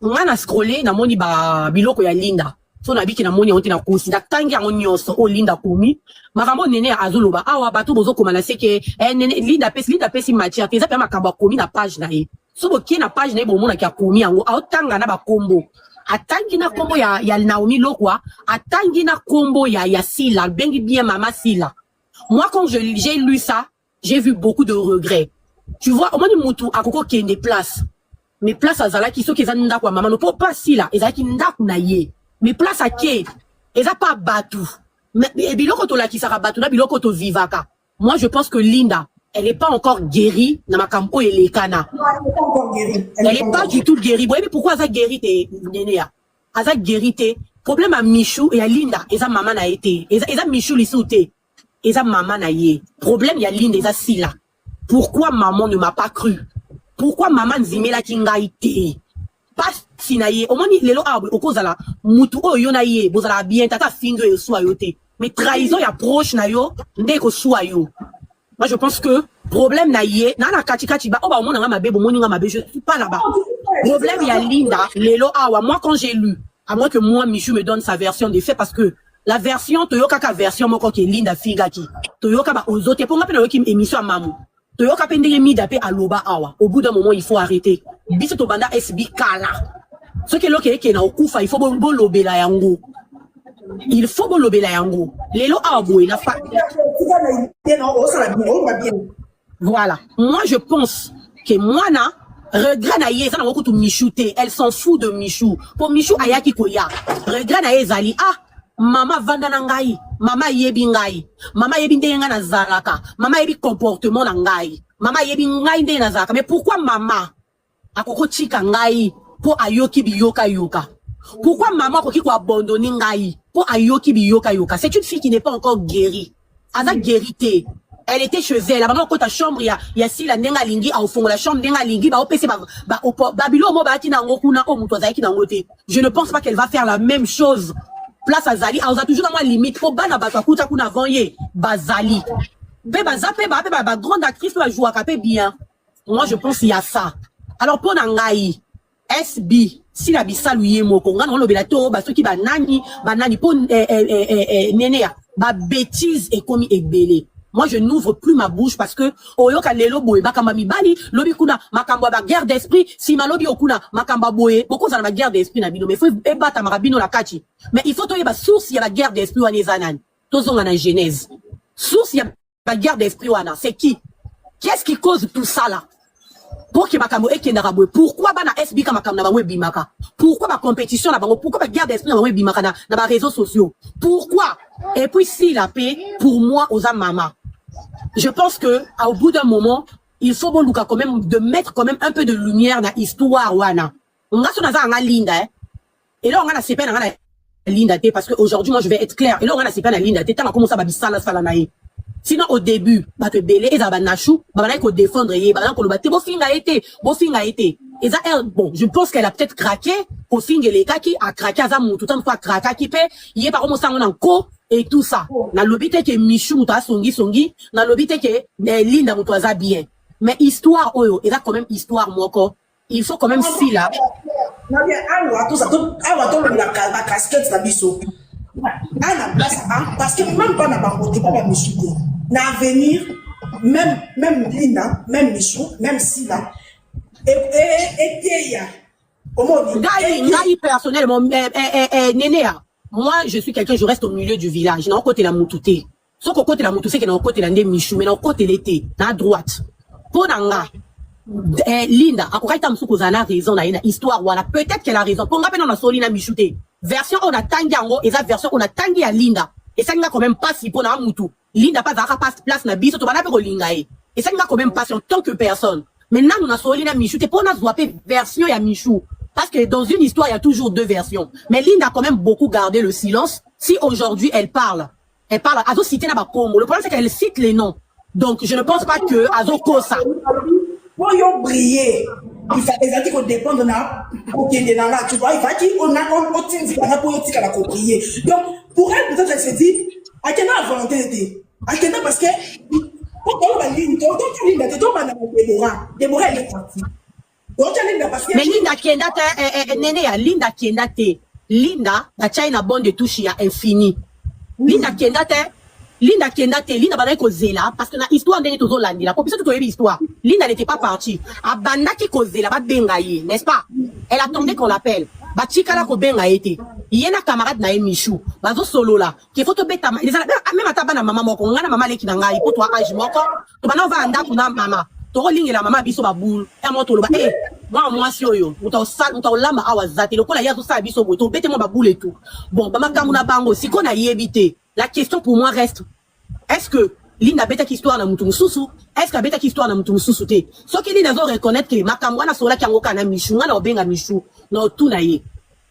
Nga na scroller, namoni ba biloko ya Linda. So nabiki, namoni yango te, nakosi, natangi yango nyonso oyo Linda akomi. Makambo nene azoloba awa, bato bozokoma na seke eh, nene Linda apesi, Linda apesi matière te. Eza mpe makambo akomi na page na ye. So bokie na page na ye, bomonaki akomi yango, aotanga na bakombo, atangi na kombo ya Naomi Lokwa, atangi na kombo ya Sila, abengi bien mama Sila. Moi, quand j'ai lu ça, j'ai vu beaucoup de regrets, tu vois. Omoni mutu akoki okende place, mais place azalaki soki eza ndako ya mama no, mpo pa Sila ezalaki ndako na ye, mais place ake eza pa bato. Mais biloko tolakisaka bato na biloko tovivaka, moi je pense que Linda, elle est pas encore guérie na makambo oyo elekana. Elle est pas du tout guérie. Boyebi pourquoi aza guéri te? Nene ya aza guéri te. Problème ya Michou ya Linda eza mama na ye te, eza Michou lisu te, eza mama na ye. Problème ya Linda eza Sila. Pourquoi maman ne m'a pas cru? Pourquoi mama nzimelaki ngai te? Pasi na ye. Omoni lelo awa okozala mutu oyo yo na ye bozalaka bien, tata afingi oyo, esuwa yo te, mais trahison ya proche na yo nde ekosuwa yo. Moi je pense que problème na ye na katikati ba oyo baomona nga mabe, bomoni nga mabe, je suis pas là-bas. Problème ya Linda lelo awa, moi quand j'ai lu, à moins que moi Michou me donne sa version des faits, parce que la version toyokaka, version moko ke Linda fingaki, toyoka ba ozo te, mpo nga mpe nayoki émission ya mamu, toyoka mpe ndenge Mida mpe aloba awa. Au bout d'un moment, il faut arrêter. Biso tobanda SB kala. Soki eloko eke na okufa, il faut bolobela yango, il faut bolobela yango. Lelo awa boye na fa. Voilà, moi je pense que mwana regret na ye eza nango kutu Michou te. Elle s'en fout de Michou, po Michou ayaki koya. Regret na ye ezali: ah, mama vanda na ngai, mama ayebi ngai, mama ayebi ndenge ngai nazalaka, mama ayebi comportement na ngai, mama ayebi ngai ndenge nazalaka. Mais pourquoi mama akokotika ngai mpo ayoki biyokayoka? Pourquoi mama akoki koabandonner ngai mpo ayoki biyokayoka? C'est une fille qui n'est pas encore guérie, aza guéri te. Elle était chez elle, abanda kokota chambre ya Sila ndenge alingi, aofongola chambre ndenge alingi, baopesa babilo mo bayaki na yango kuna oyo moto azalaki na yango te. Je ne pense pas qu'elle va faire la même chose. Place azali, aza toujours na mwa limite, mpo bana bato akuta kuna avant ye bazali mpe baza mpe baa mpe bagrande actrice mpe bajouaka mpe bien. Moi, je pense ya ça. Alors, mpo na ngai, SB, Sila Bisalu ye moko, ngai naolobela te oyo basoki banani banani, mpo nene ya babêtise ekomi ebele. Moi, je n'ouvre plus ma bouche parce que oyoka lelo boye makambo ya mibali, lobi kuna makambo ya baguerre d'esprit, nsima lobi okuna makambo ya boye. Bokozala na baguerre d'esprit na bino, mais faut ebatamaka bino na kati. Mais il faut toyeba source ya baguerre d'esprit wana eza nani. Tozonga na genèse. Source ya baguerre d'esprit wana, c'est qui? Qu'est-ce qui cause tout ça là pour que makambo ekendaka boye? Pourquoi bana SBK makambo na bango ebimaka? Pourquoi bacompétition na bango? Pourquoi baguerre d'esprit na bango ebimaka na baréseaux sociaux? Pourquoi? Et puis si la paix, pour moi, oza mama, je pense que au bout d'un moment, il faut boluka quand même de mettre quand même un peu de lumière na histoire wana. Nga so naza nga Linda, eh. Eloko nga na sepe na nga na Linda te, parce que aujourd'hui, moi, je vais être clair, eloko nga na sepe na Linda te, ntango akomosa babisala sala na ye. Sinon, au début, bato ebele, ezala banashu, babandaki kodéfendre ye, babandaki koloba te, bofinga ye te, bofinga ye te. Eza bon, je pense qu'elle a peut-être craqué, kofinga elekaki, acraqué, aza mutu, ntango mosusu acraquaki mpe ye bakomosango na nko et tout ça. Nalobi te ke Michu moto asongisongi, nalobi te ke Linda moto aza bien, mais histoire oyo eza quand même histoire moko, il faut quand même Sila Nabia awa awa tolongola bacasquette na biso ana place, parce que même pas na bango te, pas bamisu te. Na avenir, même Linda, même Michou, même Sila, eteya omoni. Ngai personnellement, Nenea, moi, je suis quelqu'un, je reste au milieu du village. Naokotela mutu te. Soki okotela mutu, seke naokotela nde Michu, mais naokotela te na droite. Mpo na nga, Linda akokaki ta mosusu kozala na raison na ye na histoire wana. Peut-être qu'elle a raison. Mpo nga mpe na nasoli na Michu te. Version oyo natangi yango eza version oyo natangi ya Linda. Esali nga quand même mpasi mpo na mutu. Linda mpe azalaka place na biso, tobanda mpe kolinga ye. Esali nga quand même mpasi en tant que personne. Mais nanu nasoli na Michu te mpo nazwa mpe version ya Michu. Parce que dans une histoire, il y a toujours deux versions. Mais Linda a quand même beaucoup gardé le silence. Si aujourd'hui elle parle, elle parle, azo citer na bakombo. Le problème, c'est qu'elle cite les noms. Donc, je ne pense pas que azo kosa. Po yo briller, ezalaki kodépendre na kokende na nga, tu vois. Il fallaki otindika nga mpo yotikala kobriller. Donc pour elle, peut-être elle se dit akenda na volonté te, akenda parce que po toloba Linda, totia Linda te, tobanda na Débora. Débora, elle est partie, totia Linda parce que Mais Linda kenda te, nene ya Linda kenda te. Linda, batia ye na bande de touche ya infini. Linda kenda te. Linda kenda te. Linda bandaki kozela parce que na histoire ndenge tozolandela, po biso to toyebi histoire. Linda n'était pas partie. Abandaki kozela babenga ye, n'est-ce pas? Elle attendait qu'on l'appelle. Batikala kobenga ye te. Ye na camarade na ye Michou bazosolola ke faut tobeta même ata bana mama moko, ngai na mama aleki na ngai po toa age moko, tobanda ovanda ndako na mama, tokolingela mama biso babulu ya moko, toloba e mwana mwasi oyo moto aolamba awa aza te, lokola ye azosala biso boye, tobete mwa babulu etu. Bon, bamakambo na bango sikoyo nayebi te. La question pour moi reste: est-ce que Linda abetaki histoire na mutu mosusu? Est-ce que abetaki histoire na mutu mosusu te? Soki Linda azo reconnaître ke makambo wana asololaki yango kaka na Michu, ngai na obenga Michu, na otuna ye,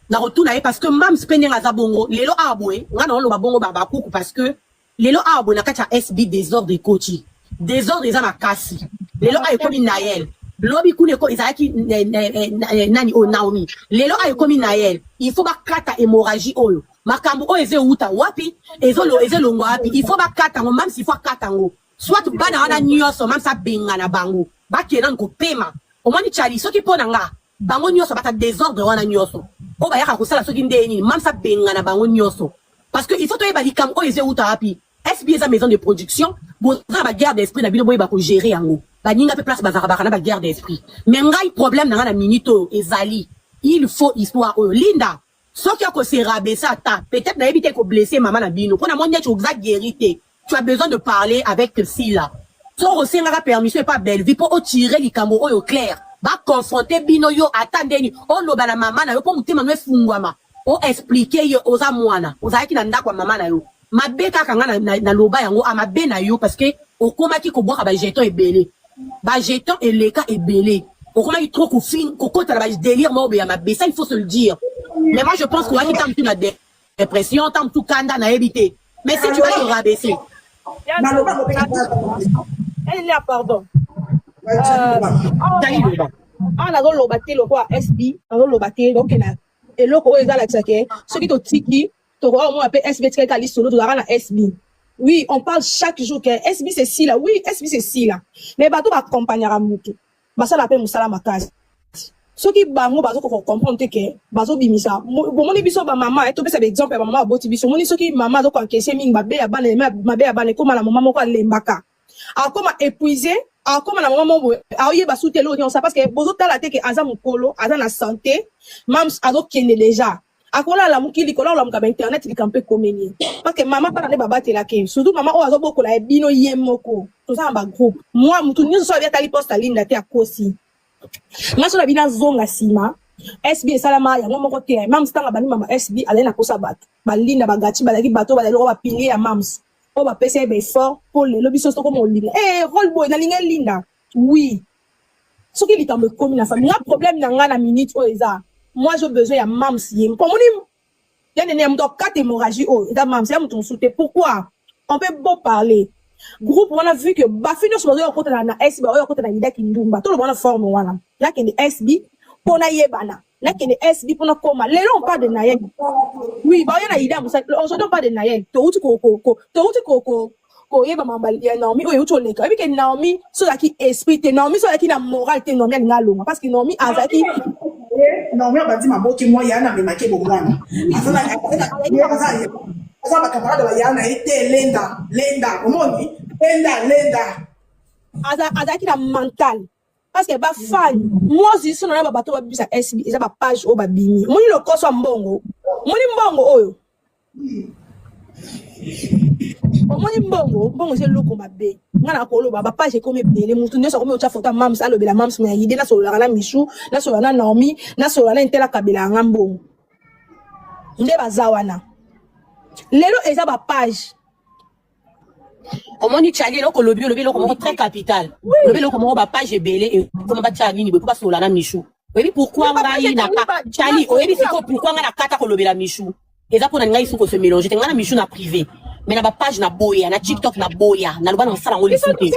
na kotuna ye, parce que mams mpe ndenge aza bongo lelo awa boye, ngai na oloba bongo bakuku, parce que lelo awa boye na kati ya SB, désordre ekoti, désordre eza makasi. Lelo awa ekomi Nayel, lobi kuna ezalaki nani oyo, Naomi. Lelo awa ekomi Nayel. Il faut bakata hémorragie oyo. Makambo oyo eza ewuta wapi? Ezolongwa wapi? Il faut bakata yango. Même s'il faut akata yango, soit bana wana nyonso, même abenga na bango, bakende nanu kopema. Omoni Chali, soki mpo na nga, bango nyonso bata désordre wana nyonso oyo bayaka kosala, soki nde nini, mamsa abenga na bango nyonso, parce que il faut toyeba likambo oyo eza ewuta wapi. SB eza maison de production, boza na baguerre d'esprit na bino, boyeba kogérer yango. Baninga mpe place bazalaka baka na baguerre d'esprit. Mais ngai, problème na ngai na minute oyo ezali, il faut histoire oyo, Linda, soki akose rabaisser ata peut-être, nayebi te, koblesser mama na bino, mpo na moni neti oza guéri te. Tu as besoin de parler avec Sila. Soki osengaka permission epa Bellevue mpo otire likambo oyo clair, baconfronte bino, yo ata ndeni oloba na mama na yo mpo motema no efungwama, oexpliquer ye. Oza mwana, ozalaki na ndako ya mama na yo. Mabe kaka nga naloba yango a mabe na yo, parce que okomaki kobwaka bajeton ebele, bajeton eleka ebele, okomaki trop kokota na badélire moko boye ya mabe. Ça, il faut se le dire. Mais moi, je pense qu'oyaki ta motu na dépression, ta motu kanda, nayebi te. Mais si tu vas te rabaisser Naloba ngo mpe ya pardon. Awa nazoloba te lokola SB, nazoloba te donc na eloko oyo ezalakisa ke soki totiki tokoka komona mpe SB etikali kaka lisolo, tozalaka na SB. Oui, on parle chaque jour que SB c'est Sila. Oui, SB c'est Sila. Mais bato baaccompagnaka mutu. Basala mpe mosala makasi. Soki bango bazokoka comprendre te ke bazobimisa, bomoni biso bamama, topesa baexemple ya bamama baboti biso. Omoni soki mama azokoencaisser mingi mabe ya bana, mabe ya bana, ekóma na moma moko alembaka, akóma épuisé, akóma na moma moko boye aoyeba su te eloko nyonso, parce que bozotala te ke aza mokolo, aza na santé. Mams azokende déjà, akolala moki likolo, akolamuka ba internet, likambo mpe ekomeli ye, parce que mama bana nde babatelaka ye, surtout mama oyo azobokola ye bino ye moko. Toza na bagroupe, moi motu nyonso so abi atali poste alinda te, akosi. Nga so na bino azonga nsima, SB esalama yango moko te. Mams ntango abandi mama SB, azali na kosa bato balinda bagati, bazalaki bato bazali lokola bapilier ya mams oyo bapesa ye baeffort mpo lelo biso soko molinga e role boye nalinga elinda. Oui, soki likambo ekomi na famille, nga problème na nga na minute oyo eza, moi j'ai besoin ya mams ye mpo omoni ya nene ya moto akata hémorragie oyo eza mams ya moto mosusu te. Pourquoi? On peut beau parler, groupe wana, vu que bafi nyonso bazoya kokota na SB, baoya kokota na idaki ndumba, toloba wana forme wana, nakende SB mpo nayebana, nakende SB mpona koma. Lelo on parle de Nayel, oui, baoya na ida mosali. Aujourd'hui on parle de Nayel, touti koyeba mamba ya Naomi oyo euti oleka. Oyebi ke Naomi so azalaki esprit te, Naomi so azalaki na moral te, Naomi alinga alonga, parce que Naomi azalaki Naomi abandi maboki mwa ya na amemaki bomwana, aza bacamarade baya na ye te. Lenda lenda, omoni, lenda lenda. Azalaki na mental, parce que bafani mwasi so na babato babimisa SB, eza bapage oyo babimi. Omoni lokoso ya mbongo, omoni mbongo oyo, omoni mbongo, mbongo eza eloko mabe. Nga na koloba bapage ekomi ebele, motu nyonso akomi otya foto ya mams, alobela mams na ide, nasololaka na Misu, nasolola na Naomi, nasolola na Intela, kabela yanga mbongo nde baza wana. Lelo eza bapage. Omoni Chali, eloko olobi, olobi eloko moko très capital. Olobi eloko moko, bapage ebele ekoma, batia nini boye mpo basolola na Michu. Oyebi pourquoi ngai na Chali, oyebi sikoyo pourquoi ngai nakata kolobela Michu? Eza mpo na ngai soki kose mélange te ngai na Michu na privé, mais na bapage na boya, na TikTok na boya, naloba na mosala yango lisu te.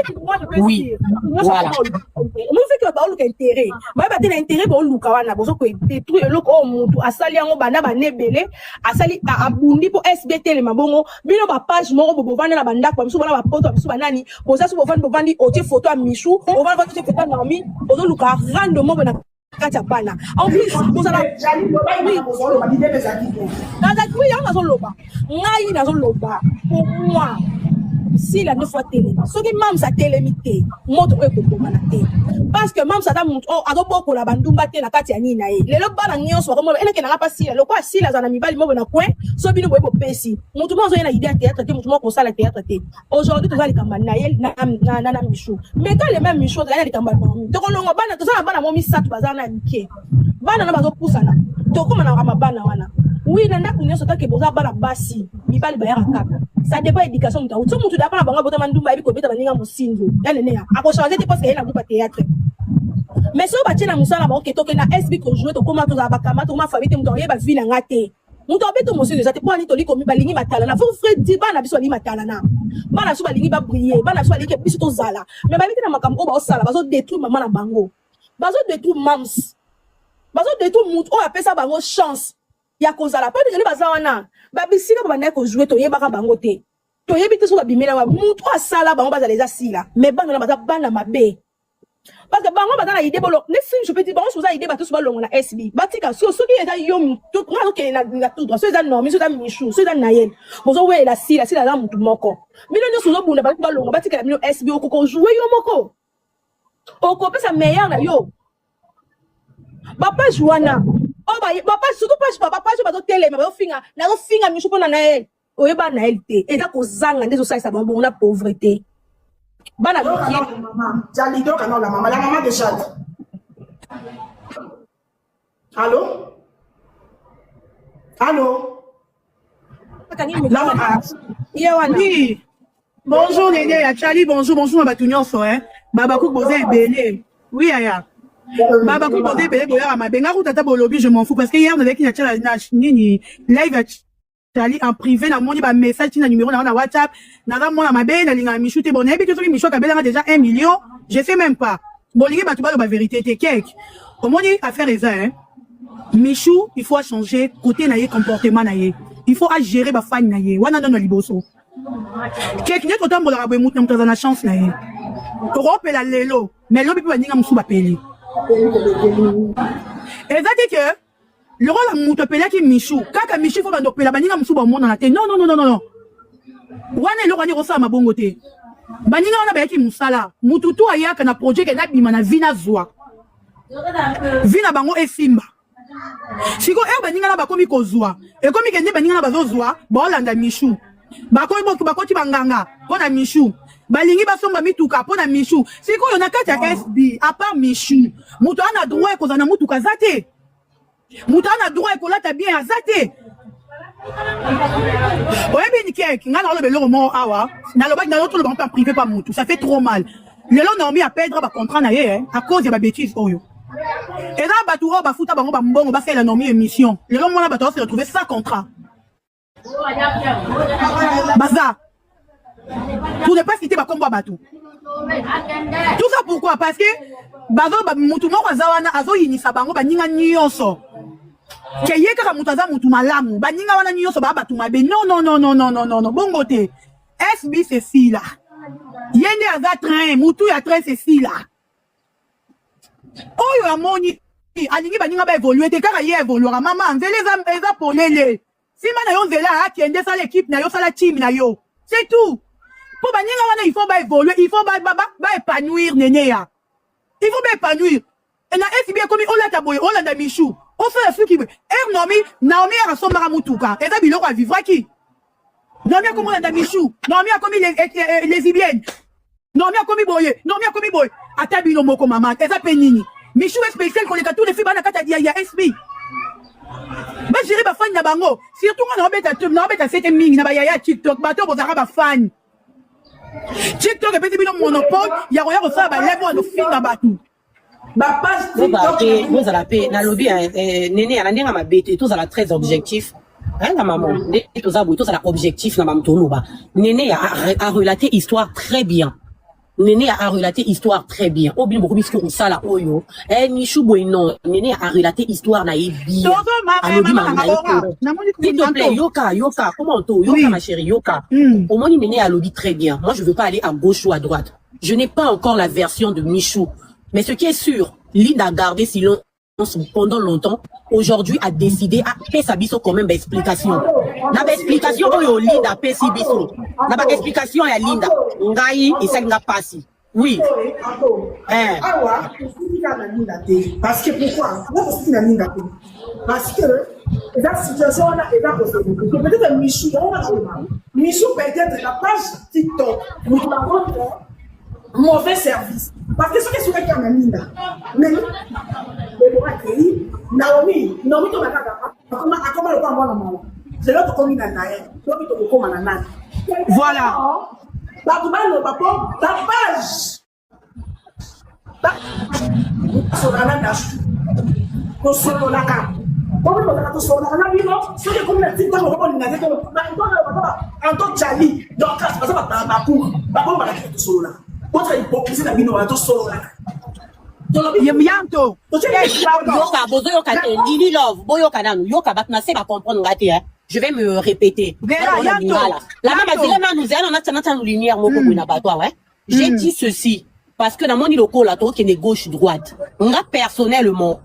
Oui, voilà. Omoni baoluka intérêt, bayeba te na intérêt baoluka wana, bozokodétruire eloko oyo motu asali yango banda bana ebele, asali abundi mpo SB telema. Bongo bino bapage moko bo bovandi na bandako, bamisu bana bapoto, bamisu banani, boza so bovandi, bovandi, otie photo ya Michu, ovandi otie photo ya Naomi, ozoluka rando moko na kati ya bana. En plus bozala, oui, yango nazoloba, ngai nazoloba, pour moi Sila nde faut atelema. Soki mams atelemi te, moto oyo ekobomana te, parce que mams aza motu oyo azobokola bandumba te na kati ya nini na ye. Lelo bana nyonso bakomona elekendanga mpa Sila, lokola Sila aza na mibali moko na coin. So bino boye bopesi motu moko azoya na idée ya théâtre te, motu moko kosala théâtre te. Aujourd'hui toza likambo ya Nayel na Michu, mais quand le même Michu ozali na likambo ya Naomi, tokolongwa bana. Toza na bana mo misato, baza na mike, bana na bazopusana, tokóma na kama bana wana. Oui, na ndako nyonso take boza bana basi, mibali bayaka kaka, ça dépend éducation moto auti. So motu dapa na bango abotama ndumba, ayebi kobeta baninga mosinzo ya nene ya akochange te, parce que ye na groupe ya théâtre. Mais soki batie na mosala bango ke tokende na SB kojouer, tokóma tozala bakama, tokóma famille te, moto akoyeba vie na nga te, moto abeta mosinzo eza te. Mpo ani toli komi balingi matalana, faut vrai dire, bana biso balingi matalana, bana biso balingi babriller, bana biso balingi ke biso tozala, mais bayebi te na makambo oyo baosala, bazodétruire mama na bango, bazodétruire mams, bazodétruire motu oyo apesa bango chance ya kozala. Mpo ndenge baza wana, babisika babandaki kojouer, toyebaka bango te, toyebi te so babimela wa motu oyo asala bango bazala eza Sila. Mais bana wana baza bana mabe, parce que bango baza na idée bolo ne film, je peux dire, bango so baza idée bato so balongo na SB, batika. So soki eza yo, nga azokende na tout droit. So eza Normi, so eza Michu, so eza Nayel, bozowela Sila. Sila aza motu moko, bino nyonso ozobunda, bato balongo, batikela bino SB. Okoka ojouer yo moko, okopesa meilleur na yo. Bapage wana oyo, bapage, surtout page, bapage oyo bazotelema, bazofinga, nazofinga Michu mpona na ye, oyeba na ye te, eza kozanga nde ezosalisa bango bongo na pauvreté, bana mike. Jali, donc, non, la maman, la maman de Jade. Allô? Allô? La maman. Ye wana. Oui. Bonjour Néné, ya Charlie, bonjour, bonjour na bato nyonso, hein. Babaku boza ebele. Oui, aya. Babaku boza ebele boyaka mabe. Nga kuta ata bolobi, je m'en fous, parce que hier nazalaki na tala na nini live ya Charlie en privé, namoni ba message tina numéro na na WhatsApp, naza mwana mabe, nalingaka Michou te. Bon, nayebi te soki Michou akabelanga déjà 1 million, je sais même pas. Bolingi bato baloba vérité te. Kek omoni affaire eza, hein. Michou, il faut changer côté na ye, comportement na ye, il faut agérer bafani na ye wana nano liboso. Kek nde totambolaka boye, mutu na moto aza na chance na ye. Tokopela lelo, mais lobi mpe baninga mosusu bapeli. Eza te ke lokola moto apelaki Michou, kaka Michou faut bando opela, baninga mosusu bamonana te. Non, non, non, non, non, wana eloko wani ekosala mabongo te. Baninga wana bayaki mosala. Mutu tu ayaka na projet ke nabima na vie, nazwa vie na bango esimba. Sikoyo ere baninga na bakomi kozwa, ekomi ke nde baninga na bazozwa, baolanda Michou, bakomi bakoti banganga mpo na Michou, balingi basomba mituka mpo na Michou. Sikoyo na kati ya SB, à part Michou, moto aza na droit ekozala na mutuka aza te, moto aza na droit ekolata bien aza te. Oyebi kek, ngai naoloba eloko moko awa, nalobaki, nalotoloba mpe en privé pa mutu, ça fait trop mal. Lelo Naomi aperdre bacontrat na ye à cause ya babêtise oyo. Eza bato oyo bafuta bango bambongo basalela Naomi émission. Lelo mwana bato se retrouver sans contrat, baza, pour ne pas citer bakombo ya bato. Tout ça pourquoi? Parce que bazo mutu moko aza wana, azoyinisa bango baninga nyonso ke ye kaka moto aza motu malamu, baninga wana nyonso baa bato mabe. Non, non, non, non, non, non, non, non, bongo te. SB, c'est Sila, ye nde aza train, mutu ya train c'est Sila. Oyo amoni alingi baninga baévolue te, kaka ye évoluaka. Mama, nzela eza polele, nsima na yo nzela. Akende, sala équipe na yo, sala team na yo, c'est tout. Mpo baninga wana, il faut baévolue, il faut baépanouir. Nene ya, il faut baépanouir na SB. Ekomi olata boye, olanda Michou, osala suki boye. Ere Naomi, Naomi ere asombaka mutuka, eza biloko avivraki. Naomi akomi olanda Michou, Naomi akomi lesbienne, Naomi akomi boye, Naomi akomi boye. Ata bino moko, mama, eza mpe nini? Michou spécial koleka tous les filles bana kati ya SB? Bagérer bafani na bango. Surtout nga naobeta sete mingi na bayaya ya TikTok. Bato bozalaka bafani TikTok, epesi bino monopole ya koya kosala baleve wana, ofinga bato. Bozala mpe, nalobi nene ya na ndenge mabe te, tozala très objectif na mama nde toza boye, tozala objectif na mamu toloba. Nene ya a relaté histoire très bien, Nene a relaté histoire très bien. Oyo bino bokomi soki kosala oyo Michou boye, non. Nene a relaté histoire na ye bien, alobi mamu na ye. S'il te plaît, yoka, yoka, comment to yoka, ma chérie, yoka. Omoni, Nene alobi très bien. Moi, je veux pas aller à gauche ou à droite, je n'ai pas encore la version de Michou, mais ce qui est sûr, Linda a gardé silence pendant longtemps. Aujourd'hui a décidé à pesa biso quand même baexplication. Na baexplication oyo Linda apesi biso, na baexplication ya Linda, ngai esalinga pasi, oui. Awa tosuki kaka na Linda te. Parce que pourquoi nga tosuki na Linda te? Parce que eza situation wana eza koseke. Peut-être Michou, yango wana Michou, peut-être na page TikTok moto bakontre mauvais service. Parce que soki esukaki kaka na Linda, mais Debora akei, Naomi, Naomi toba kaka akoma lokola mwana mawa. Lelo tokomi na Nael, lobi tokokóma na nani? Voilà. Bato baloba mpo bapage solana na tosololaka, bobi tosololaka na bino. Soki ekomi na TikTok, okolinga te. Anto Jali Dorcas baza bacour, babombaka te. Tosololaka, botika hypocrisie na bino wana. Tosololaka. Yanto. Yoka, bozoyoka te. Lili Love, boyoka nanu, yoka. Bato na se bacomprendre nga te. Je vais me répéter. La mama, zela nanu, zela nanu, natia nanu lumière moko boye na bato awa. J'ai dit ceci parce que namoni lokola tokende gauche droite. Nga personnellement,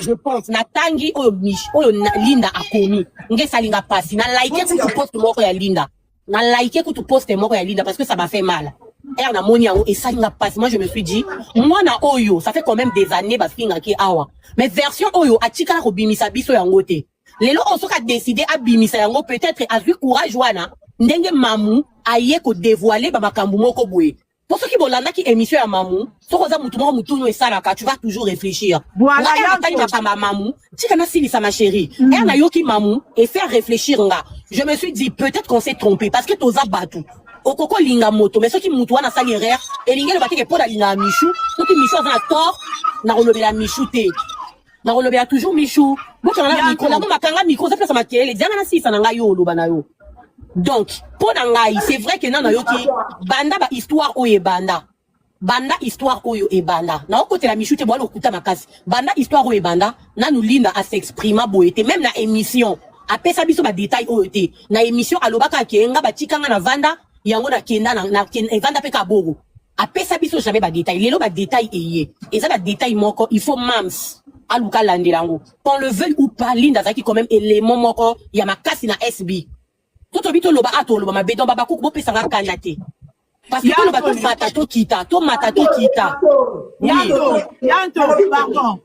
je pense, natangi oyo Mich, oyo Linda akomi, nge esalinga pasi. Na like kutu post moko ya Linda, na like kutu post moko ya Linda parce que ça m'a fait mal. Ere namoni yango, esalinga pasi. Moi, je me suis dit, mwana oyo, ça fait quand même des années bafingaki awa, mais version oyo atikala kobimisa biso yango te. Lelo oyo soki adécide abimisa yango, peut-être azwi courage wana ndenge mamu aye kodévoile bamakambo moko boye. Po soki bolandaki émission ya mamu, soki oza mutu moko mutunu esalaka, tu vas toujours réfléchir. Voilà. Natali makambo ya mamu, tika nasilisa, ma chérie. Ere nayoki mamu et faire réfléchir nga, je me suis dit, peut-être qu'on s'est trompé, parce que toza bato, okoki olinga moto, mais soki mutu wana asali erreur, elingi eloba teke mpo nalingaka Michou, soki Michou aza na tort, nakolobela Michou te. Nakolobela toujours Michou. Bokanga na micro, na makanga micro, oza place makelele. Dianga na sisa na ngai yo oloba na yo. Donc, mpo na ngai, c'est vrai que nano nayoki banda ba histoire oyo ebanda. Banda histoire oyo ebanda. Naokotela Michou te boa lokuta makasi. Banda histoire oyo ebanda, nanu Linda a s'exprima boye te même na émission. Apesa biso ba détail oyo te. Na émission alobaka ke nga batika nga na vanda yango na kenda na, na evanda pe kaboro. Apesa biso jamais ba détail. Lelo ba détail eye. Eza ba détail moko, il faut mams aluka landela yango. Qu'on le veuille ou pas, Linda azalaki quand même élément moko ya makasi na SB. To tobi toloba a toloba mabe donc babakuku bopesanga kanda te. Parce que toloba tomata tokita, tomata tokita. Yanto, Yanto, pardon.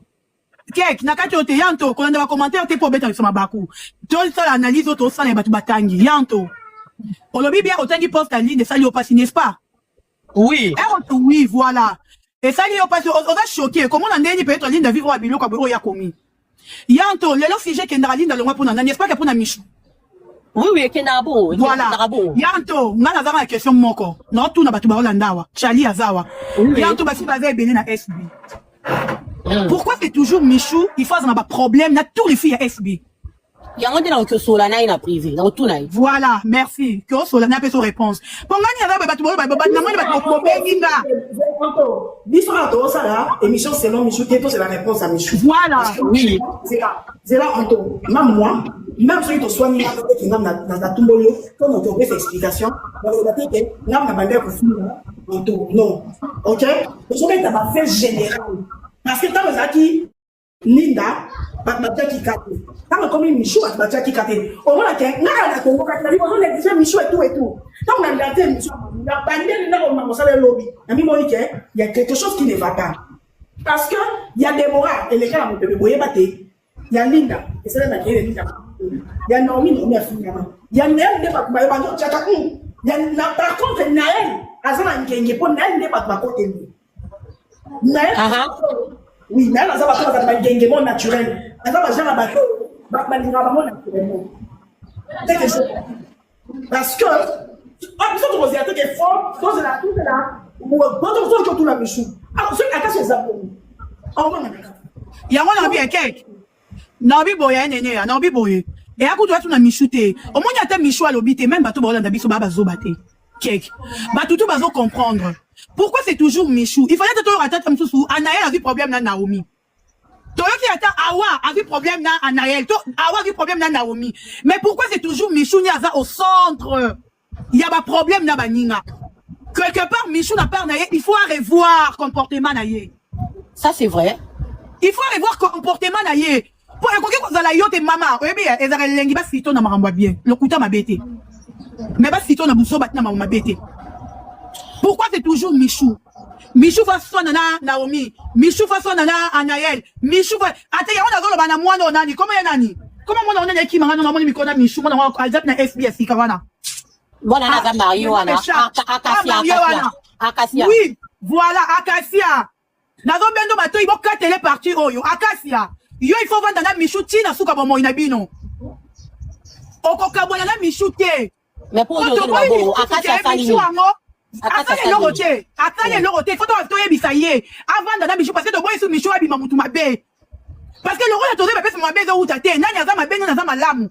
Kek, na kati oyo te Yanto, kolanda ba commentaire te mpo obeta biso mabaku. Tosala analyse oyo tosala ya bato batangi. Yanto, olobi bien otangi poste ya Linda esali yo mpasi, n'est-ce pas? Oui. Eh, oui, voilà. Esali yo mpasi, oza choqué. Komona ndeni peut-être Linda vivre wa biloko boye oyo akomi. Yanto, lelo sujet kendaka Linda longwa mpona nani, n'est-ce pas ke mpona Michou? Oui, ekendaka bongo, Voilà. ekendaka bongo. Yanto, nga nazaka na question moko. Naotuna bato baolanda awa. Charlie aza awa. Oui. Yanto basi baza ebele na SB. Pourquoi c'est toujours Michou, il faut avoir un problème na tous les filles ya SB. Yango nde nakoki osola na ye na privé, nakotuna ye. Voilà, merci. Que osola na peso réponse. Po ngani aza bato bato bato namoni bato bobengi nga. Biso kaka tozosala émission selon Michou te, tozela réponse ya Michou. Voilà. Parce que Oui. Zela, zela Anto, même moi, même soki toswani nga te nga natumboli yo to moto opesa explication, nakoloba te ke nga na banda ya kofinga Anto, non. Ok, tozobeta bafait général parce que ntango ezalaki Linda, bato batiaki ka te. Ntango ekomi Michou, bato batiaki ka te. Omona ke nga kaka na Congo kati na biso néglige Michou et tout et tout. Ntango na landa émission na bandeli na koma mosala elobi, na mimoni ke y a quelque chose qui ne va pas. Parce que y a Deborah eleka na mopepe boyeba te. Ya Linda esalemaki ye Linda. Ya Naomi, Naomi afingama. Ya Naël nde bato bayeba nde otiaka ya na par contre Naël aza na ngenge mpo Naël nde bato bakoteli. Naël oui, Naël aza bato bazala na ngenge mo naturel. Aza ba genre bato balingaka bango naturellement. C'est que je parce que ah biso tokozela te ke fort tozela tozela soki otuna Michou soki ata so eza bongo aomona kaka Yango na bi ekek. Na bi boye nene ya, na bi boye. E akutu atuna Michou te. Omoni ata Michou alobi te, même bato baolanda biso ba bazoba te. Kek. Bato tout bazo comprendre. Pourquoi c'est toujours Michou? Il fallait toyoka ata mosusu Anaël azwi problème na Naomi. Toyoki ata Awa azwi problème na Anaël. To Awa azwi problème na Naomi. Mais pourquoi c'est toujours Michou ni aza au centre? Il y a ba problème na baninga. Quelque part Michou na part na ye, il faut revoir comportement na ye. Ça c'est vrai. Il faut revoir comportement na ye. Po ekoki kozala yo te mama, oyebi ezala elengi basito na makambo ya bien. Lokuta mabe te. Mais basito na buso batina makambo mabe te. Pourquoi c'est toujours Michou? Michou va swana na Naomi, Michou va swana na Anaël, Michou va ate yango nazoloba na mwana onani, comment ye nani? Comment mwana onani ekima nga namoni mikona Michou mwana wa aza na SBS sika wana. Mwana na aza marié wana. Akasia, Akasia. Akasia. Oui, voilà, Akasia. Nazobendo bato bokatele parti oyo. Akasia. Yo il faut vanda na Michou tina suka bomoi na bino. Okokabwana na Michou te. Mais pour yo ozoloba bongo, Akasia asali Michou nini? yango Akasi asali eloko asali te, asali eloko te. Faut toyebisa ye avanda na Michou parce que toboyi su Michou abima mutu mabe, parce que lokola tozoyeba pesa mabe ezowuta te nani aza mabe, nani aza malamu.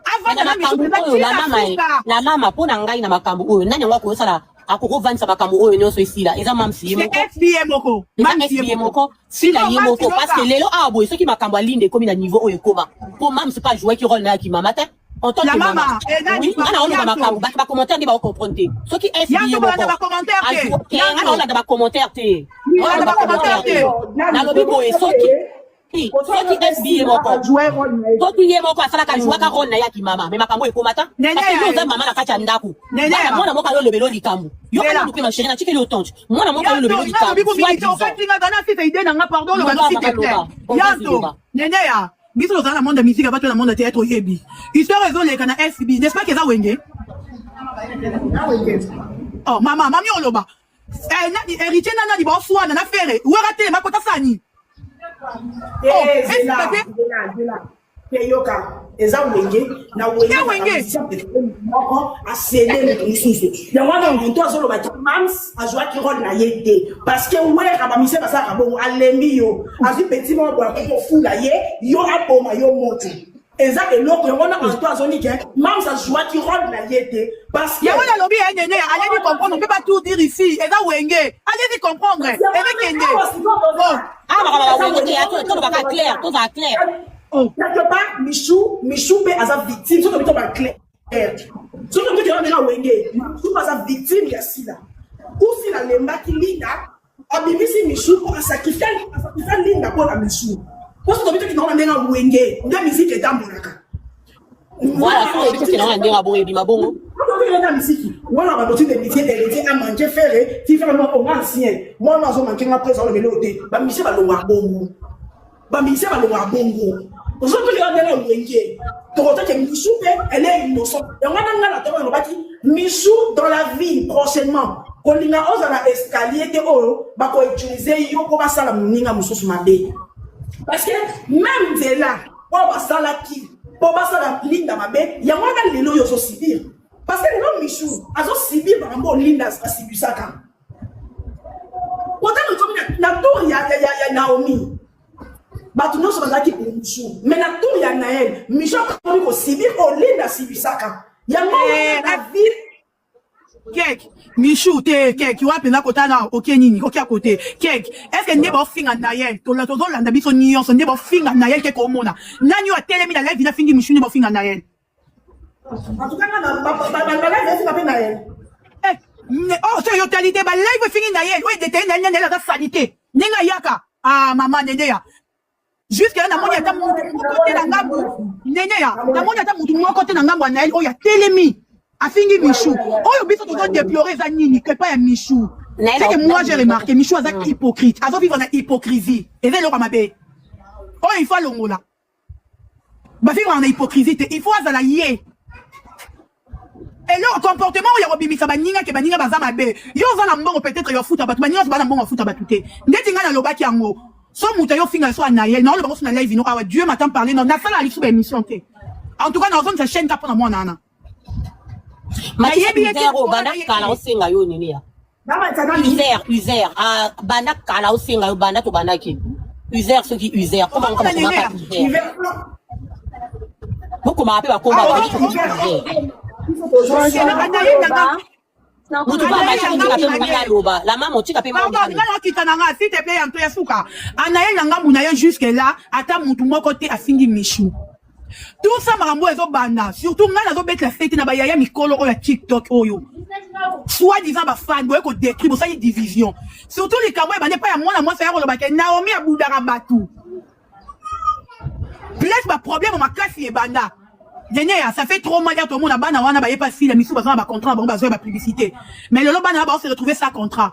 Avanda na na Michou makambo mpenza oyo la tina mama suka. La mama, mpo na ngai na makambo oyo, nani yango akosala, akokovandisa makambo oyo nyonso esila? Eza mamsi ye C'est moko. SBA moko. Eza Mamsi SB ye moko, sila ye moko, parce que lelo awa boye, soki makambo alinde ekomi na niveau oyo ekoma, mpo mams pa jouaki rôle na yaki mama te en tant La que mama, mama. eh, nani, Oui, nga na oloba Yanto. makambo bato bacommentaire nde baocomprendre te. Soki SB Yanto ye kolanda moko bacommentaire te. te, nga na olanda bacommentaire te. Oui, Nga na olanda bacommentaire te. Nalobi boye, soki SB ye moko, soki ye moko asalaka, jouaka rôle na ye aki mama, mais makambo ekoma ta Nene parce que yo ya- oza mama na kati ya ndako. Nene Bana, ya- mwana moko alolobela likambo yo Nela. kana lupe ma chérie, natikeli yo tonte, mwana moko alolobela Yanto, likambo soit disant okatinga zana sisa ide na nga, pardon, oloba Loba, s'il te mama, plaît. loba. Oh, vas-y, Yanto, loba. nene ya biso tozala na monde ya musique, abato na monde ya théâtre, oyebi histoire ezoleka na SB, n'est-ce pas ke eza wenge? Oh mama, mami oloba eh, nani héritier na nani baoswana na Fere wera telema kota sani. Oh, Zela, est-ce que zela, zela. Te yoka eza wenge na wenge wenge moko asede moto mosusu yango wana moto azoloba ke mams azwaki role na ye te parce que wera bamise basalaka bongo alembi yo azwi petit moko boye akoki kofula ye yo aboma yo moto eza eloko yango wana anto azongi ke mams azwaki role na ye te parce que yango nalobi ye nene allez comprendre on peut pas tout dire ici eza wenge allez comprendre ezekende ah makambo ya wenge te tolobaka clair tozala clair. Quelque part Michou, Michou mpe aza victime. Soki tobi toba clair, soki tobi tokenda ndenge wenge, Michou mpe aza victime ya Sila. Usila alembaki Linda, abimisi Michou mpo asakrifia Linda mpo na Michou. Mpo soki tobi tokenda na ndenge wenge nde miziki etambolaka. Voilà, soki tobi tokenda na ndenge bongo ebima bongo. Na misiki wana bato ti héritier, héritier amanke Ferre ti Ferre moko nga ancien mwana azomanke nga présent lobele te. Bamisie balongaka bongo, bamusicien balongaka bongo. Ozotokela ndenge wenge, tokotake Michou mpe elle est innocent. Yango wana nga na ntongo nalobaki Michou dans la vie prochainement kolinga ozala escalier te oyo bakoutiliser yo mpo basala moninga mosusu mabe, parce que même nzela oyo basalaki mpo basala Linda mabe, yango wana lelo oyo ozosubir, parce que lelo Michou azosubir makambo oyo Linda asibisaka. Otanga ekomi na tour ya Naomi, bato nyonso bazalaki pour Michou, mais na tour ya Nael, Michou akomi kosubir oyo Linda asibisaka. Yango wana na vie. Kek Michou te, kek wapi na kota na oke nini oke ya kote kek. Est ce que nde baofinga Nayel, tozolanda biso nyonso nde baofinga Nayel ke komona nani oyo atelemi na live nafingi Michou nde baofinga Nayel? En tout cas nga balive efinga mpe Nayel. Oh, so yo tali te balive efingi Nayel oyo edeteye Nayel. Nayel aza sali te ndenge ayaka. Ah, mama nene ya jusque là namoni ata mutu moko te na ngambu nene ya, namoni ata mutu moko te na ngambu ya Nael oyo atelemi afingi Michou. Oyo biso tozodéplorer eza nini? Kepa ya Michou, c'est que moi j'ai remarqué Michou aza hypocrite, azovivre na hypocrisie. Eza eloko ya mabe oyo il faut alongola. Bavivre na hypocrisie te, il faut azala ye eloko comportement oyo ya kobimisa baninga ke baninga baza mabe. Yo oza na mbongo peut-être yo afuta bato, baninga nyonso baza na mbongo afuta bato te. Ndeti ngai nalobaki yango, so moto ayo finga so anayel, naoloba ngo so na live no awa. Dieu m'entend parler. Non, nasala lisusu baémission te. En tout cas nazongisa chaîne ka mpona mwana wana. Nayebi ye te. Banda kala osenga yo nini ya user user banda kala osenga yo, banda tobandaki user, soki user komaka user, bokomaka mpe bakomba user. Mutu otika mpe moninga aloba la mama, otika mpe. Pardon, nga nakita na nga, s'il te plaît. Yanto ya suka, anayel na ngambu na ye, jusque là ata mutu moko te afingi Michou. Tout ça makambo ezobanda, surtout ngai nazobetela fete na bayaya mikolo oyo ya TikTok oyo soit disant bafan boye kodétruire, bosali division. Surtout likambo ebandi epai ya mwana mwasi aya koloba ke Naomi abudaka bato place, baproblème makasi ebanda. Neneya, ça fait trop mal ya tomona bana wana bayepa sila misu baza na bacontrat na bango, bazwa ya bapublicité, mais lelo bana wana bao se retrouver sans contrat.